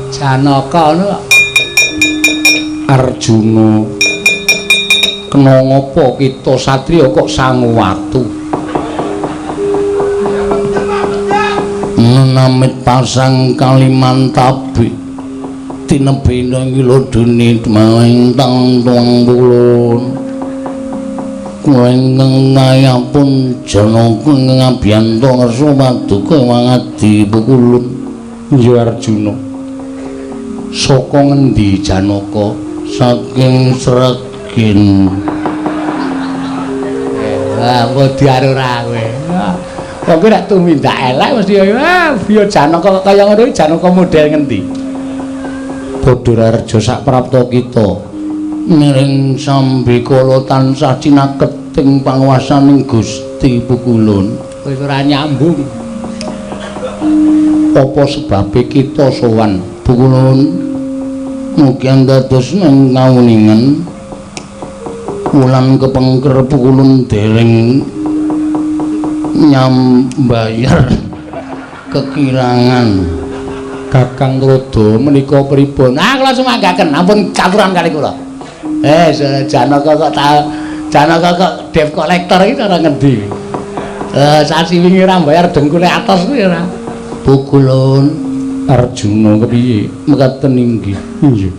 Janaka ngono. Arjuna, kena ngapa kita satriya kok sangu watu? Menamit pasang Kalimantabi tinebina ngilodene maing tang tuang pulun. Kula ingkang ngayapun Janaka ingkang abiyanta ngersa paduka wangadi pukulun. Ya Arjuna, saka ngendi Janaka? Saking Sregen. Wah, modiar ora kowe. Kok kowe nek tumindak elek mesti ya Janaka kok kaya ngono. Janaka model ngendi? Badararja saprapta kita miring sambikala tansah cinaketing panguwasaning Gusti Pukulun. Wis ora nyambung. Apa sebabe kita sowan Pukulun? Mugi dados nang kawuningan wulan kepengker Pukulun dereng nyambayar kekirangan. Kakang Rodo menika pripun? Ah, kula sumanggaken, ampun caturan kali kula. Janaka kok ta Janaka kok debt collector iki cara ngendi? Sasi wingi ora mbayar dengkule atos kuwi ora. Pukulun. Arjuna kepiye? Mekaten inggih. Nggih.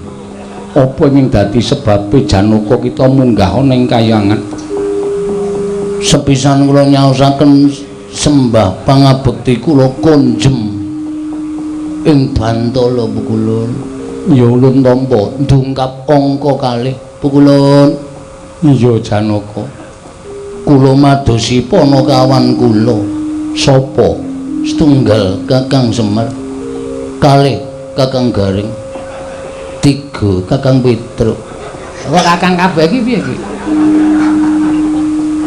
Apa ing dadi sebabe Janaka kita munggah ana ing kayangan? Sepisan kula nyaosaken sembah pangabekti kula konjem ing Bantala Pukulun. Ya ulun tampa ndungkap angka kalih Pukulun. Iya Janaka. Kula madosi panakawan kula. Sapa? Setunggal Kakang Semar, kalih Kakang Gareng, tiga Kakang Petruk. Kok Kakang kabeh iki piye iki?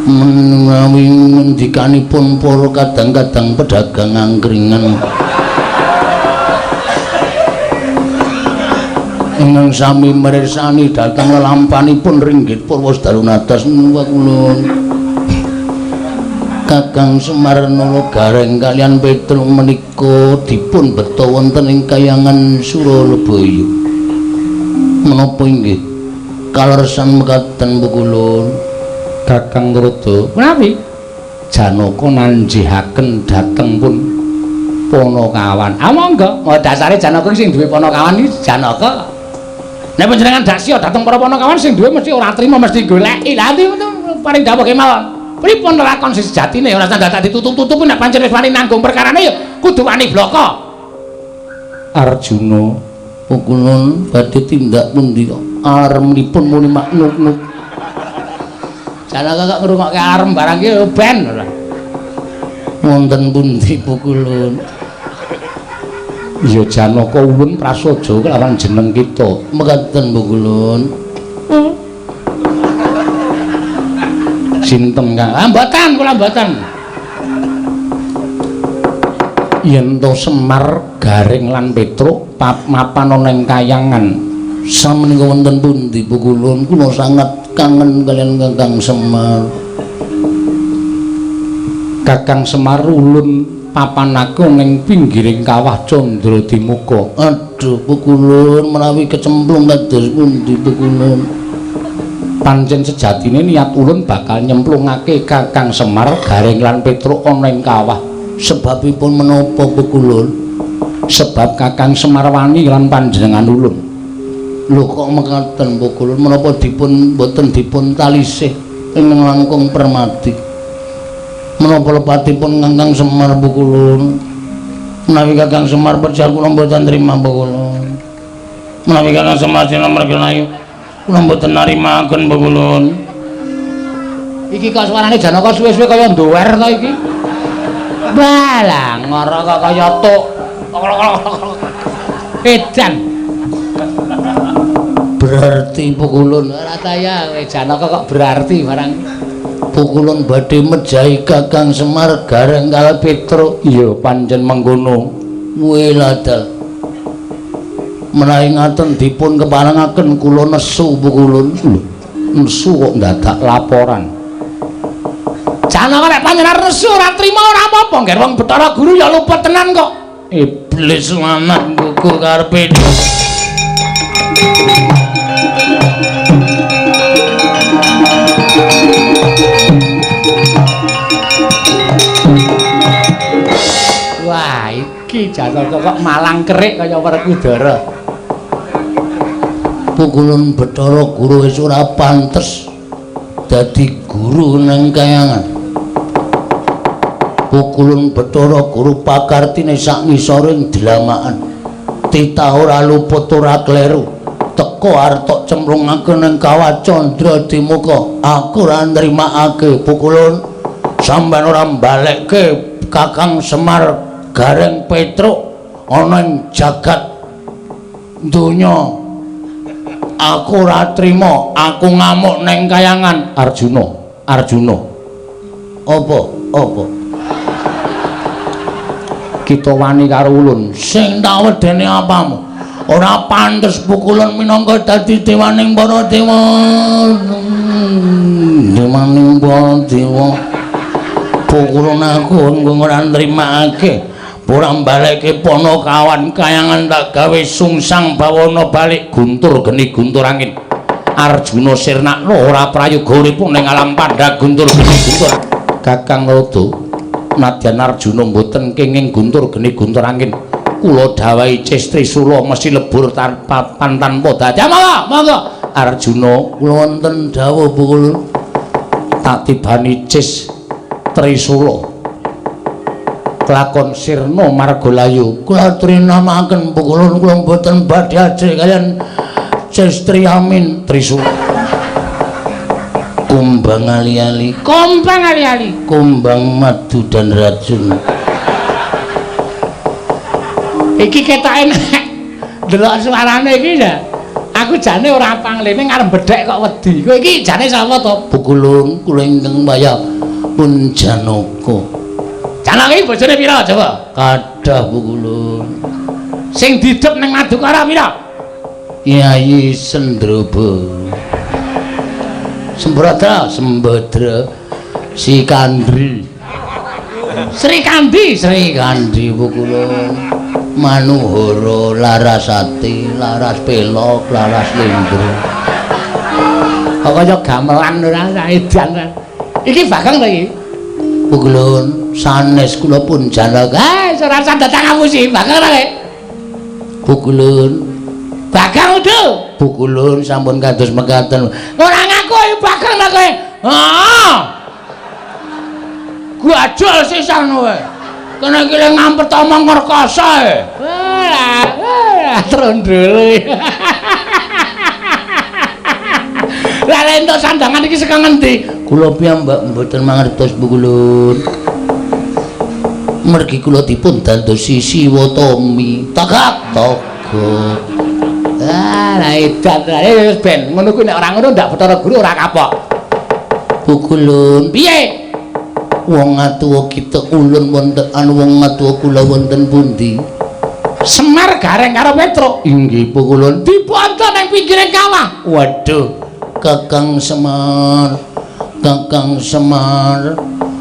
Menawi ngendikanipun para kadang-kadang pedagang angkringan ingkang sami mirsani dhateng lelampanipun ringgit Purwasdalu natas Pukulun. Kakang Semar Nala Gareng kalian Petruk menika dipun beta wonten ing kayangan Suralabaya. Menapa inggih kaleresan mekaten Pukulun? Kakang Rodo, menawi Janaka nanjihaken dhateng pun Panakawan. Ah monggo, oh, dasare Janaka sing duwe Panakawan iki Janaka. Nek panjenengan daksya dhateng para Panakawan sing duwe mesti ora trima, mesti goleki. Lah paring dawuh kemawon. Pripun lakon sing sejatine ora dadak ditutup-tutupi nek pancen wis wani nanggung perkarane ya kudu wani bloko. Arjuna, Pukulun badhe tindak pundi alarmipun muni maknuk-nuk. Janaka kok ngrungokke alarm barang iki ben ora. Wonten pundi Pukulun? Ya Janaka ulun prasaja kelawan jeneng kita. Mekaten Pukulun. Sinten Kang? Ah mboten, kula mboten. Yen to Semar, Gareng lan Petruk mapan ana ing kayangan. Samenika wonten pundi Pukulun? Kula sangat kangen kalian Kakang Semar. Kakang Semar ulun papanake ning pinggiring kawah Candradimuka. Aduh Pukulun, menawi kecemplung kados pundi Pukulun? Pancen sejatine niat ulun bakal nyemplungake Kakang Semar, Gareng lan Petruk ana ing kawah. Sebabipun menapa Pukulun? Sebab Kakang Semar wani lan panjenengan ulun. Lho kok mekaten Pukulun? Menapa dipun boten dipun talisih ingkang langkung permati? Menapa lepatipun Kakang Semar Pukulun? Menawi Kakang Semar percaya kula mboten trima Pukulun. Menawi Kakang Semar sinamar kula mboten narimaken Pukulun. Iki kok suarane Janaka suwe-suwe kaya nduwer to iki. Balah ngoro kok kaya tuk. Edan. Berarti Pukulun ora ta ya kowe Janaka kok berarti barang. Pukulun badhe mejahi Kakang Semar Gareng kala Petruk. Iya, pancen mengkono. Welada. Menawi ngaten dipun keparengaken kula nesu Pukulun. Lho, nesu kok ndadak laporan. Janaka nek panjenengan nesu ora trima ora apa-apa, ngger wong Bathara Guru ya luput tenan kok. Iblis lanang kuku karepe. Wah, iki Janaka kok malang kerik kaya Werkudara. Pukulun Bathara Guru wis ora pantes dadi guru nang kayangan. Pukulun Bathara Guru pakartine sak ngisoring dlamakan. Titah ora luput ora kleru. Teko artok cemplungake nang kawah Candra Dimuka. Aku ora nrimakake Pukulun. Sampeyan ora mbalekke Kakang Semar Gareng Petruk ana ing jagat donya. Aku ora trima, aku ngamuk neng kayangan. Arjuna, Arjuna. Apa? Apa? Kita wani karo ulun. Sing tak wedene apamu? Ora pantes Pukulun minangka dadi dewaning para dewa. Dewaning para dewa. Pukulun aku ora nrimakake. Ora mbalekke Panakawan kayangan tak gawe sungsang bawana balik guntur geni guntur angin. Arjuna sirnakno ora prayoga urip ning alam pandha guntur geni guntur. Kakang Rada, nadyan Arjuna mboten kenging guntur geni guntur angin, kula dawahi Ces Trisula mesti lebur tanpa tanpa dadi. Monggo, monggo. Arjuna, kula wonten dawuh Pukulun. Tak tibani Ces Trisula kelakon sirna margalayu. Kula trinamaken Pukulun, kula mboten badhe ajrih kaliyan Ces Triamin Trisula. Kumbang ali-ali, kumbang ali-ali, kumbang madu dan racun. Iki ketoke nek ndelok suarane iki ya. Aku jane ora panglene ngarep bedhek kok wedi. Kowe iki jane sapa to? Pukulun, kula ingkang wayah pun Janaka. Janaka iki bojone pira coba? Kathah Pukulun. Sing didep ning Madukara pira? Yayi Sendroba. Sembradra, Sembadra, Sikandri. Srikandi, Srikandi Pukulun. Manuhara, Larasati, Laras Pelok, Laras Lindro. Kok kaya gamelan ora edan. Iki Bagong ta iki? Pukulun, sanes kula pun Janaka. Ah, ora usah datang ngapusi, Bagong ta kowe? Pukulun. Bagong udu. Pukulun sampun kados mekaten. Ora ngaku Bagong ta kowe? Heeh. Gajul sisan kowe. Kene iki le ngampet omong ngrekasa e. Wah, trondol. Lah lha entuk sandangan iki saka ngendi? Kula piyambak mboten mangertos Pukulun. Mergi kula dipun dandosi Siwa Tomi. Tagak toga. Ah, lah edan wis ben ngono kuwi nek ora ngono ndak Bathara Guru ora kapok. Pukulun, piye? Wong atuwa kita ulun wonten anu wong atuwa kula wonten pundi? Semar Gareng karo Petruk. Inggih Pukulun. Diponco nang pinggire kawah. Waduh, Kakang Semar. Kakang Semar,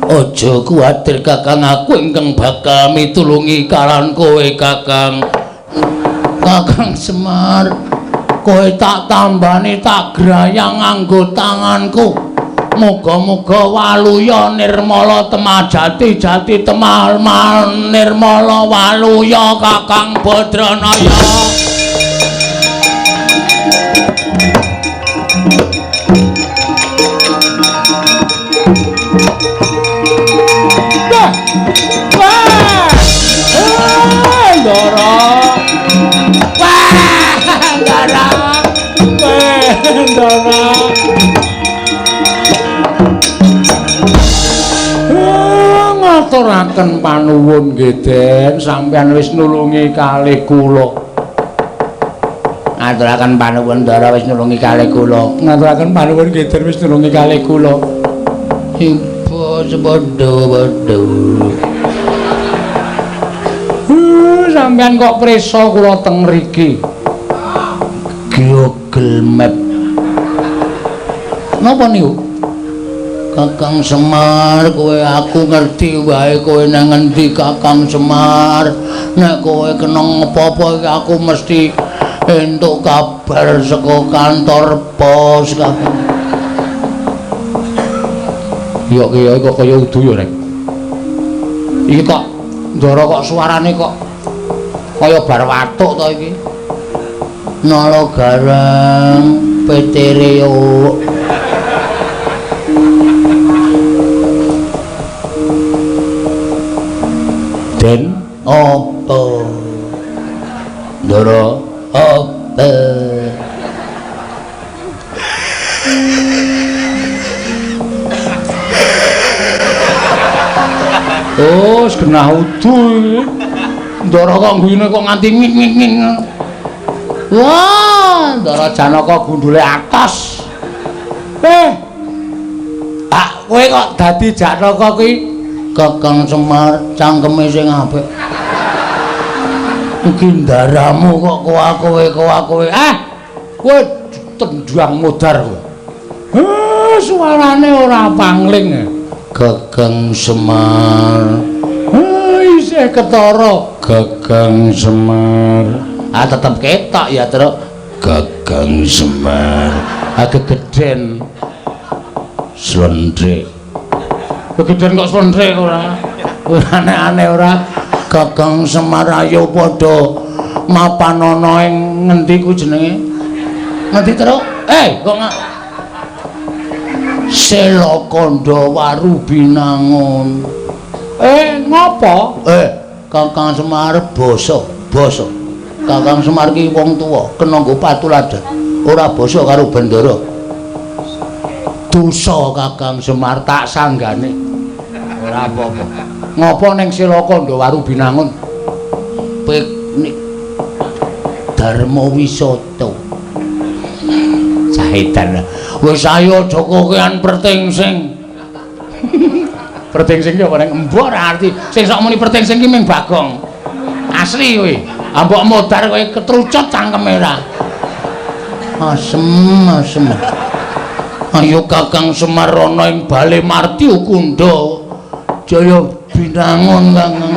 aja kuwatir Kakang, aku ingkang bakal mitulungi karan kowe Kakang. Kakang Semar, kowe tak tambani tak grayang nganggo tanganku. Muga-muga waluya nirmala temah jati jati temah nirmala waluya Kakang Badranaya. Wah! Wah! Ndara. Wah, Ndara. Wah, Ndara. Ngaturaken panuwun nggih Den, sampeyan wis nulungi kalih kula. Ngaturaken panuwun Ndara wis nulungi kalih kula. Ngaturaken panuwun nggih Den wis nulungi kalih kula. Ibu sepadha-padha. Sampeyan kok prisa kula teng mriki? Google Map. Napa niku? Kakang Semar, kowe aku ngerti wae kowe nang ngendi Kakang Semar. Nek kowe kena apa-apa iki aku mesti entuk kabar saka kantor pos Kakang. Iya kiye kok kaya udu ya rek. Iki kok ndara kok suarane kok kaya bar watuk to iki. Nala garang petere yo. Den apa? Ndara apa? Oh, genah udu iki. Ndara kok ngguyune kok nganti ngik ngik ngik. Wah, Ndara Janaka gundule atos. Ah, kowe kok dadi Janaka kuwi? Kakang Semar cangkeme sing apik. Iki ndaramu kok kowe. Ah, kowe tendang modar kowe. Suarane ora pangling. Kakang Semar. Isih ketara. Kakang Semar. Ah, tetep ketok ya, Truk. Kakang Semar. Ah, gegeden. Slendrik. Gegeden kok slendrik ora? Ora aneh-aneh ora. Kakang Semar ayo padha mapanana ing ngendi ku jenenge? Ngendi, Truk? Kok nggak Selakandha Waru Binangun. Ngopo? Kakang Semar basa, basa. Kakang Semar ki wong tuwa, kena nggo patuladan. Ora basa karo bendara. Dosa Kakang Semar tak sanggane. Ora apa-apa. Ngopo ning Selakandha Waru Binangun? Piknik Dharma Wisata. Cahitan. Wis ayo aja kokean pertingsing. Pertingsing ki apa ning mbok ora arti. Sing sok muni pertingsing ki ming Bagong. Asli kowe. Ambok modar kowe ketrucut cangkeme ora. Asem, asem. Ayo Kakang Semar ana ing Bale Marti Kunda. Jaya Binangun Kakang.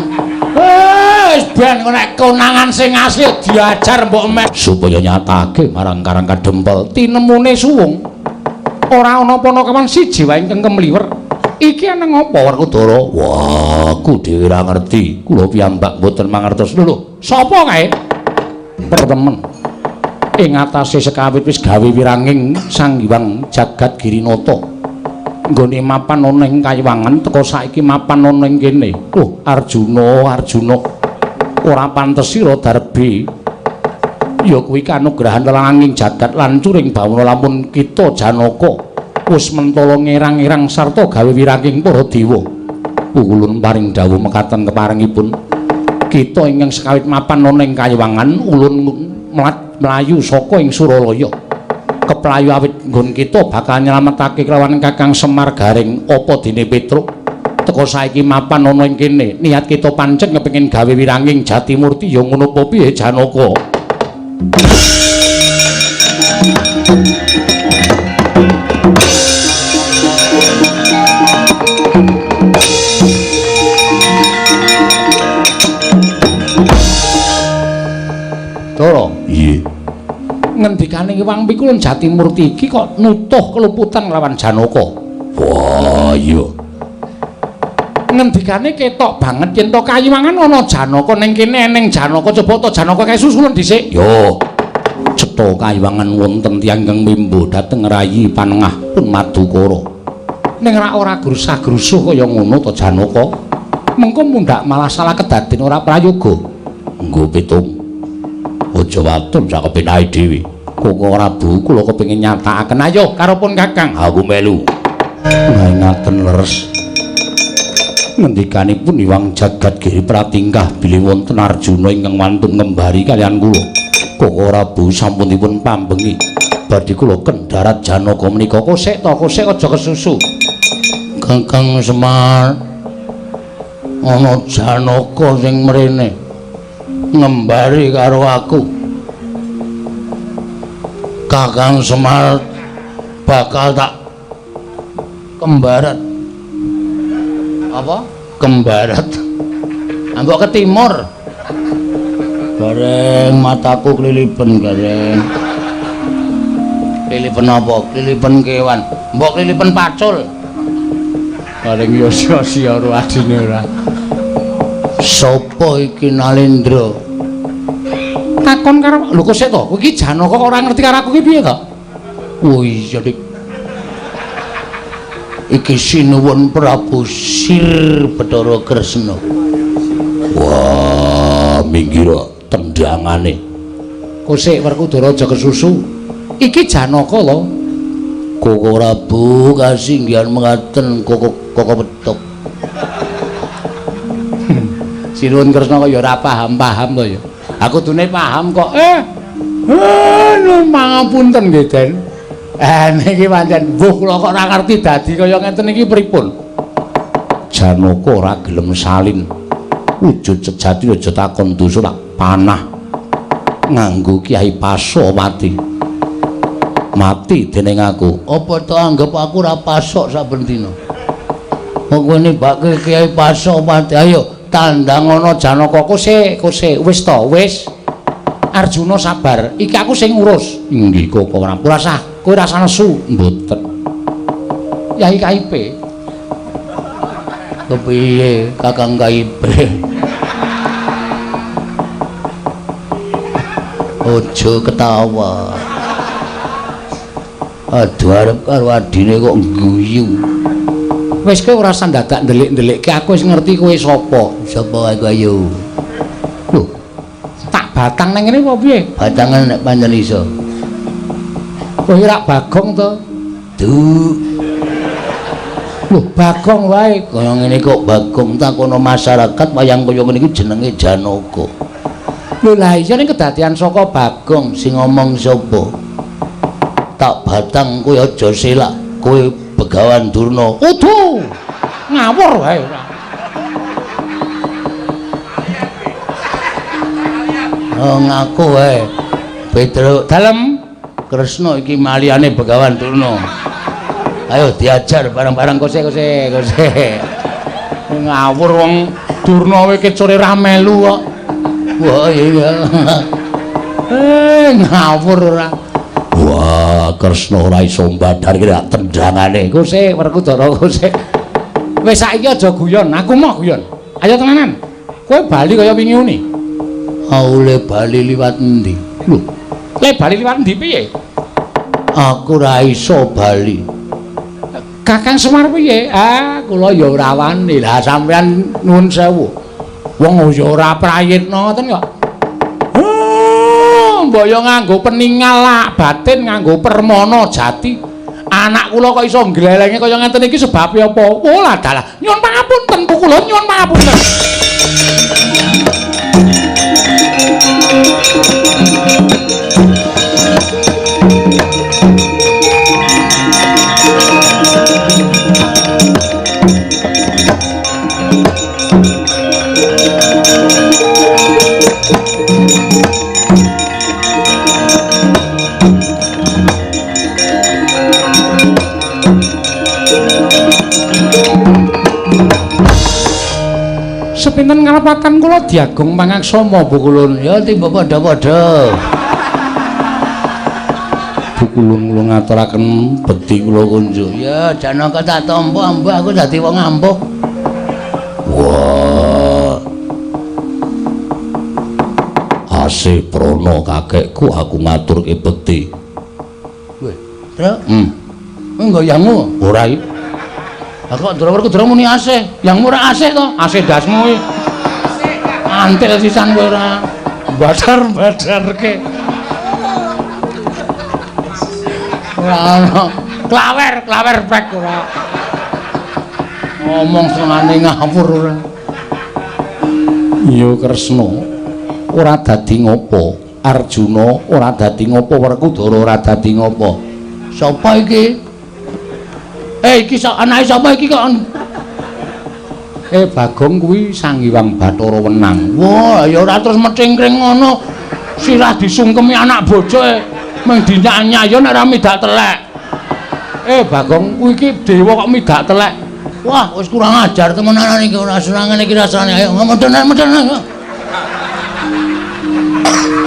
Wis ben nek konangan sing asli diajar mbok mek supaya nyatake marang Karang Kadempel tinemune suwung. Ora ana panakawan siji wae ingkang kemliwer. Iki ana ngapa Werkudara? Wah, aku dhewe ora ngerti. Kula piyambak mboten mangertos. Lho, sapa kae? Pertemen. Ing atase sekawit wis gawe wiranging Sang Hyang Jagat Girinata. Nggone mapan ana ing kayiwangan teka saiki mapan ana ing kene. Oh, Arjuna, Arjuna. Ora pantes sira darbi. Ya kuwi kanugrahan lelanging jagat lan curing bawana lamun kita Janaka wis mentala ngerang-erang sarta gawe wiranging para dewa. Ulun paring dawuh mekaten keparengipun kita ingkang sekawit mapan ana ing kayiwangan ulun mlayu saka ing Suralaya. Keplayu awit nggon kita bakal nyelametake kelawan Kakang Semar Gareng apa dene Petruk. Teka saiki mapan ana ing kene niat kita pancen kepengin gawe wiranging Jatimurti ya ngono apa piye Janaka? Toro. Iya. Ngendikane Hyang Pikulun Jatimurti iki kok nutuh keluputan lawan Janaka. Wah, iya. Ngendikane ketok banget yen to kayiwangan ana Janaka ning kene eneng Janaka coba to Janaka kae susulen dhisik. Yo. Cetha kayiwangan wonten tiyang ingkang mimbo dhateng rayi panengah pun Madukara. Ning rak ora grusah-grusuh kaya ngono to Janaka. Mengko mundhak malah salah kedaden ora prayoga. Nggo pitung. Aja watun sak kepenake dhewe. Koko Prabu kula kepengin nyatakaken ayo karopun Kakang. Aku melu. Ngaten leres. Ngendikanipun Hyang Jagat Giri Pratingkah bilih wonten Arjuna ingkang wantun ngembari kaliyan kula. Koko Prabu sampun dipun pambengi. Badhe kula kendharat Janaka menika. Kosek to, kosek aja kesusu. Kakang Semar ana Janaka sing mrene ngembari karo aku. Kakang Semar bakal tak kembarat. Apa? Kembarat. Ambok ke timur. Gareng mataku klilipen gareng. Klilipen apa? Klilipen kewan. Mbok klilipen pacul. Paling yo sia-sia karo adine ora. Sopo iki Nalendra? Takon karo lho kok sik to? Kowe iki Janaka kok ora ngerti karo aku ki piye to? Oh iya Dik. Iki sinuwun Prabu Sir Bathara Kresna. Wah, minggir tendangane. Kok sik Werkudara aja kesusu. Iki Janaka lho. Koko Prabu kasinggihan mengaten koko koko petuk. Sinuwun Kresna kok ya ora paham-paham to ya. Aku kudune paham kok. Pangapunten nggih, Den. Niki pancen mbuh kula kok ora ngerti dadi kaya ngenten iki pripun. Janaka ora gelem salin. Wujud sejati aja takon dosa tak panah nganggo Kyai Pasopati. Mati dening aku. Apa to anggap aku ora pasok saben dina? Kok kowe nibake Kyai Pasopati, ayo tandang ana Janaka kose kose wis to wis. Arjuna sabar, iki aku sing ngurus. Inggih Koko Prabu. Ora sah, kowe ora usah nesu. Mboten. Yai KIP. Kepiye Kakang KIP? Ojo ketawa. Aduh arep karo adine kok guyu. Wis kowe ora usah dadak ndelik-ndelikke, aku wis ngerti kowe sapa. Sapa aku ayo? Lho, tak batang nang ngene apa piye? Batangan nek pancen iso. Kowe ora Bagong to? Du. Lho, Bagong wae. Kaya ngene kok Bagong takono masyarakat wayang kaya ngene iki jenenge Janaka. Lho lah iya ning kedadian saka Bagong sing ngomong sapa? Tak batang kowe aja selak, kowe Begawan Durna. Udu. Ngawur wae ora. Oh ngaku wae. Petruk dalem Kresna iki maliyane Begawan Durna. Ayo diajar barang-barang kose kose kose. Ngawur wong Durna kowe kecore ra melu kok. Wah iya. Ngawur ora. Wah, Kresna ora iso mbadar iki tendangane. Kose Werkudara kose. Wis saiki aja guyon, aku mau guyon. Ayo tenanan. Kowe bali kaya wingi uni. Aule bali liwat endi? Lho, le bali liwat endi piye? Aku ora iso bali. Kakang Semar piye? Ah, kula ya ora wani. Lah sampean nuwun sewu. Wong ya ora prayitna ngoten kok. Mbok ya nganggo peningal lak batin, nganggo permana jati. Anak kula kok iso nglelenge kaya ngenten iki sebabe apa? Oh lah dalah. Nyuwun pangapunten kula, nyuwun pangapunten. Sepinten ngarepatan kula diagung pangaksama Bu Kulun. Ya tiba padha-padha. Bu Kulun kula ngaturaken bekti kula kunjuk. Ya Janaka tak tampa ambuh aku dadi wong ampuh. Wah. Asih prana kakekku aku ngaturke bekti. Weh, Tru. Kowe nggo yangmu? Ora iki. Lah kok Ndara Werkudara muni asih? Yangmu ora asih to? Asih ndasmu iki. Antil sisan kowe ora. Badar-badarke. Ora ono. Klawer, klawer pek ora. Ngomong senengane ngawur ora. Ya Kresna ora dadi ngopo, Arjuna ora dadi ngopo, Werkudara ora dadi ngopo. Sapa iki? Iki anake sapa iki kok? Bagong kuwi Sang Hyang Bathara Wenang. Wah, ya ora terus mecingkring ngono. Sirah disungkemi anak bojo mung dinyak-nyak ya nek ora midak telek. Bagong kuwi iki dewa kok midak telek. Wah, wis kurang ajar temenan iki, ora senengane iki rasane. Ayo medhen-medhen.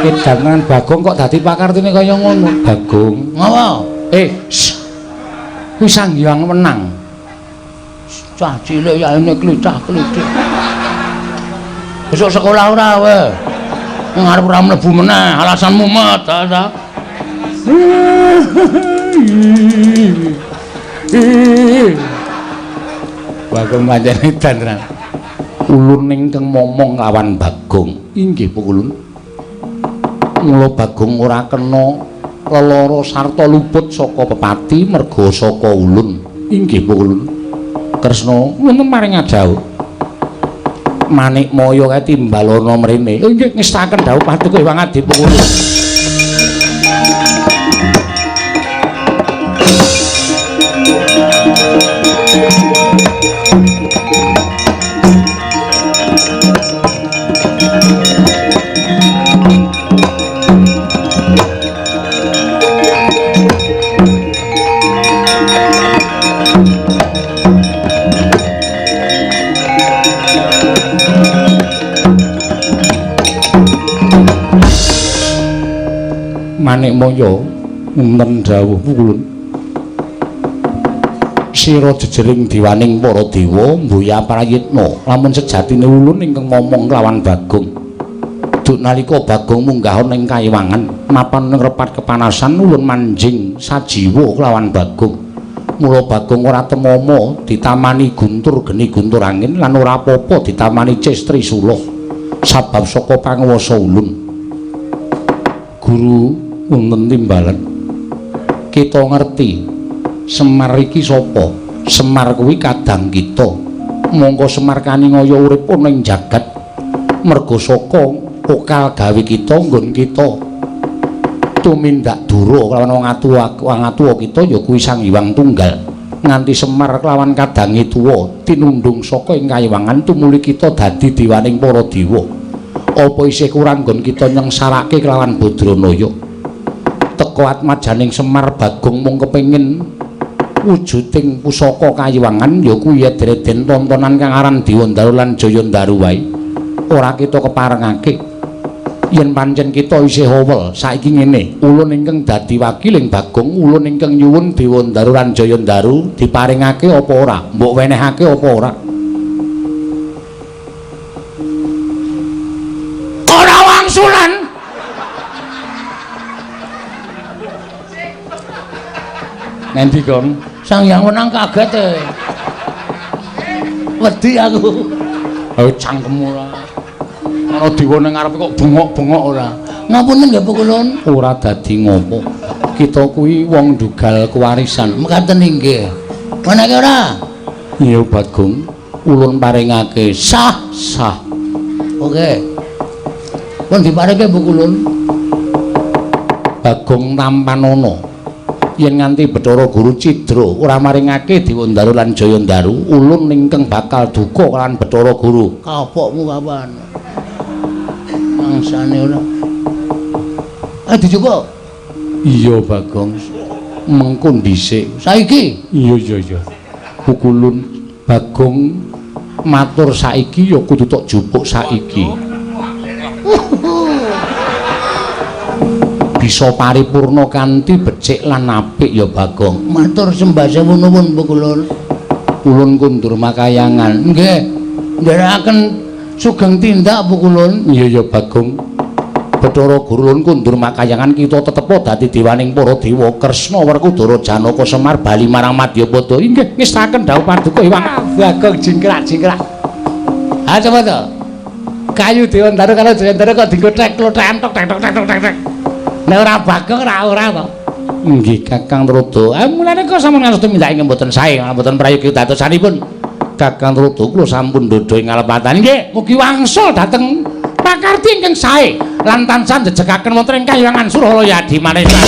Edangan Bagong kok dadi pakartine kaya ngono. Bagong. Ngapa? Kuwi Sang Hyang Wenang. Cah cilik ya ini klicah-klicik. Besok sekolah ora kowe? Ngarep ora mlebu meneh, alasan mumet ta. Bagong pancen edan tenan. Ulun ingkang momong lawan Bagong. Inggih Pukulun. Mula Bagong ora kena lelara sarta luput saka pepati merga saka ulun. Inggih Pukulun. Kresna wonten maring ajauh. Manik Maya kae timbalana mrene. Inggih ngestaken dawuh paduka Hyang Adi Pukulun. Manik Maya wonten dawuh Pukulun. Sira jejering diwaning para dewa mbuya prayitna lamun sejatine ulun ingkang momong lawan Bagong. Duk nalika Bagong munggah ana ing kayiwangan mapan ing repat kepanasan ulun manjing sajiwa kelawan Bagong. Mula Bagong ora temama ditamani guntur geni guntur angin lan ora apa-apa ditamani cestri suluh sabab saka panguwasa ulun. Guru wonten timbalan. Kita ngerti Semar iki sapa? Semar kuwi kadang kita. Mongko Semar kaningaya urip ana ing jagat merga saka pokal gawe kita nggon kita tumindak dura kelawan wong atuwa kita ya kuwi Sang Hyang Tunggal. Nganti Semar kelawan kadange tuwa tinundung saka ing kayiwangan tumuli kita dadi dewaning para dewa. Apa isih kurang nggon kita nyengsarake kelawan Badranaya? Teka atmajaning Semar Bagong mung kepengin wujuding pusaka kayiwangan ya kuwi eden-eden tontonan kang aran Dewandaru lan Jayandaru wae. Ora kita keparengake. Yen pancen kita isih owel saiki ngene, ulun ingkang dadi wakiling Bagong, ulun ingkang nyuwun Dewandaru lan Jayandaru diparingake apa ora? Mbok wenehake apa ora? Ora wangsulan. Ngendi, Gong? Sang Hyang Wenang kaget e. Wedi aku. Oh, cangkemmu ora. Ana dewa ning ngarepe kok bengok-bengok ora. Ngapunten nggih Pukulun. Ora dadi ngopo. Kita kuwi wong ndugal kewarisan. Mekaten inggih. Wenehke ora? Iya, Bagong. Ulun paringake sah sah. Oke. Pun diparingke Pukulun. Bagong tampanana. Yen nganti Bathara Guru cidra ora maringake Dewandaru lan Jayandaru, ulun ingkang bakal duka lan Bathara Guru. Kapokmu kapan? Mangsane ora. Dijupuk. Iya, Bagong. Mengko dhisik. Saiki? Iya, iya, iya. Pukulun Bagong matur saiki ya kudu tok jupuk saiki. Bisa paripurna kanthi becik lan apik ya Bagong. Matur sembah sewu nuwun Pukulun. Ulun kundur makayangan. Nggih. Nderekaken sugeng tindak Pukulun. Iya ya Bagong. Bathara Guru ulun kundur makayangan kita tetepa dadi dewaning para dewa Kresna Werkudara Janaka Semar bali marang Madyapada. Inggih ngestaken dawuh paduka Hyang Bagong jingkrak-jingkrak. Ha coba to. Kayu Dewandaru karo Jayandaru kok dienggo tek-klothekan tok tek tok tek tok tek. Nek ora Bagong ora ora to. Nggih Kakang Truda. Mulane kok sampun ngantos tumindak ingkang mboten sae, mboten prayogi dadosanipun. Kakang Truda kula sampun ndhodha ing ngalepatan. Nggih, mugi wangsul dhateng pakarti ingkang sae lan tansah njejegaken wonten ing kayangan Suralaya Adimaneswara.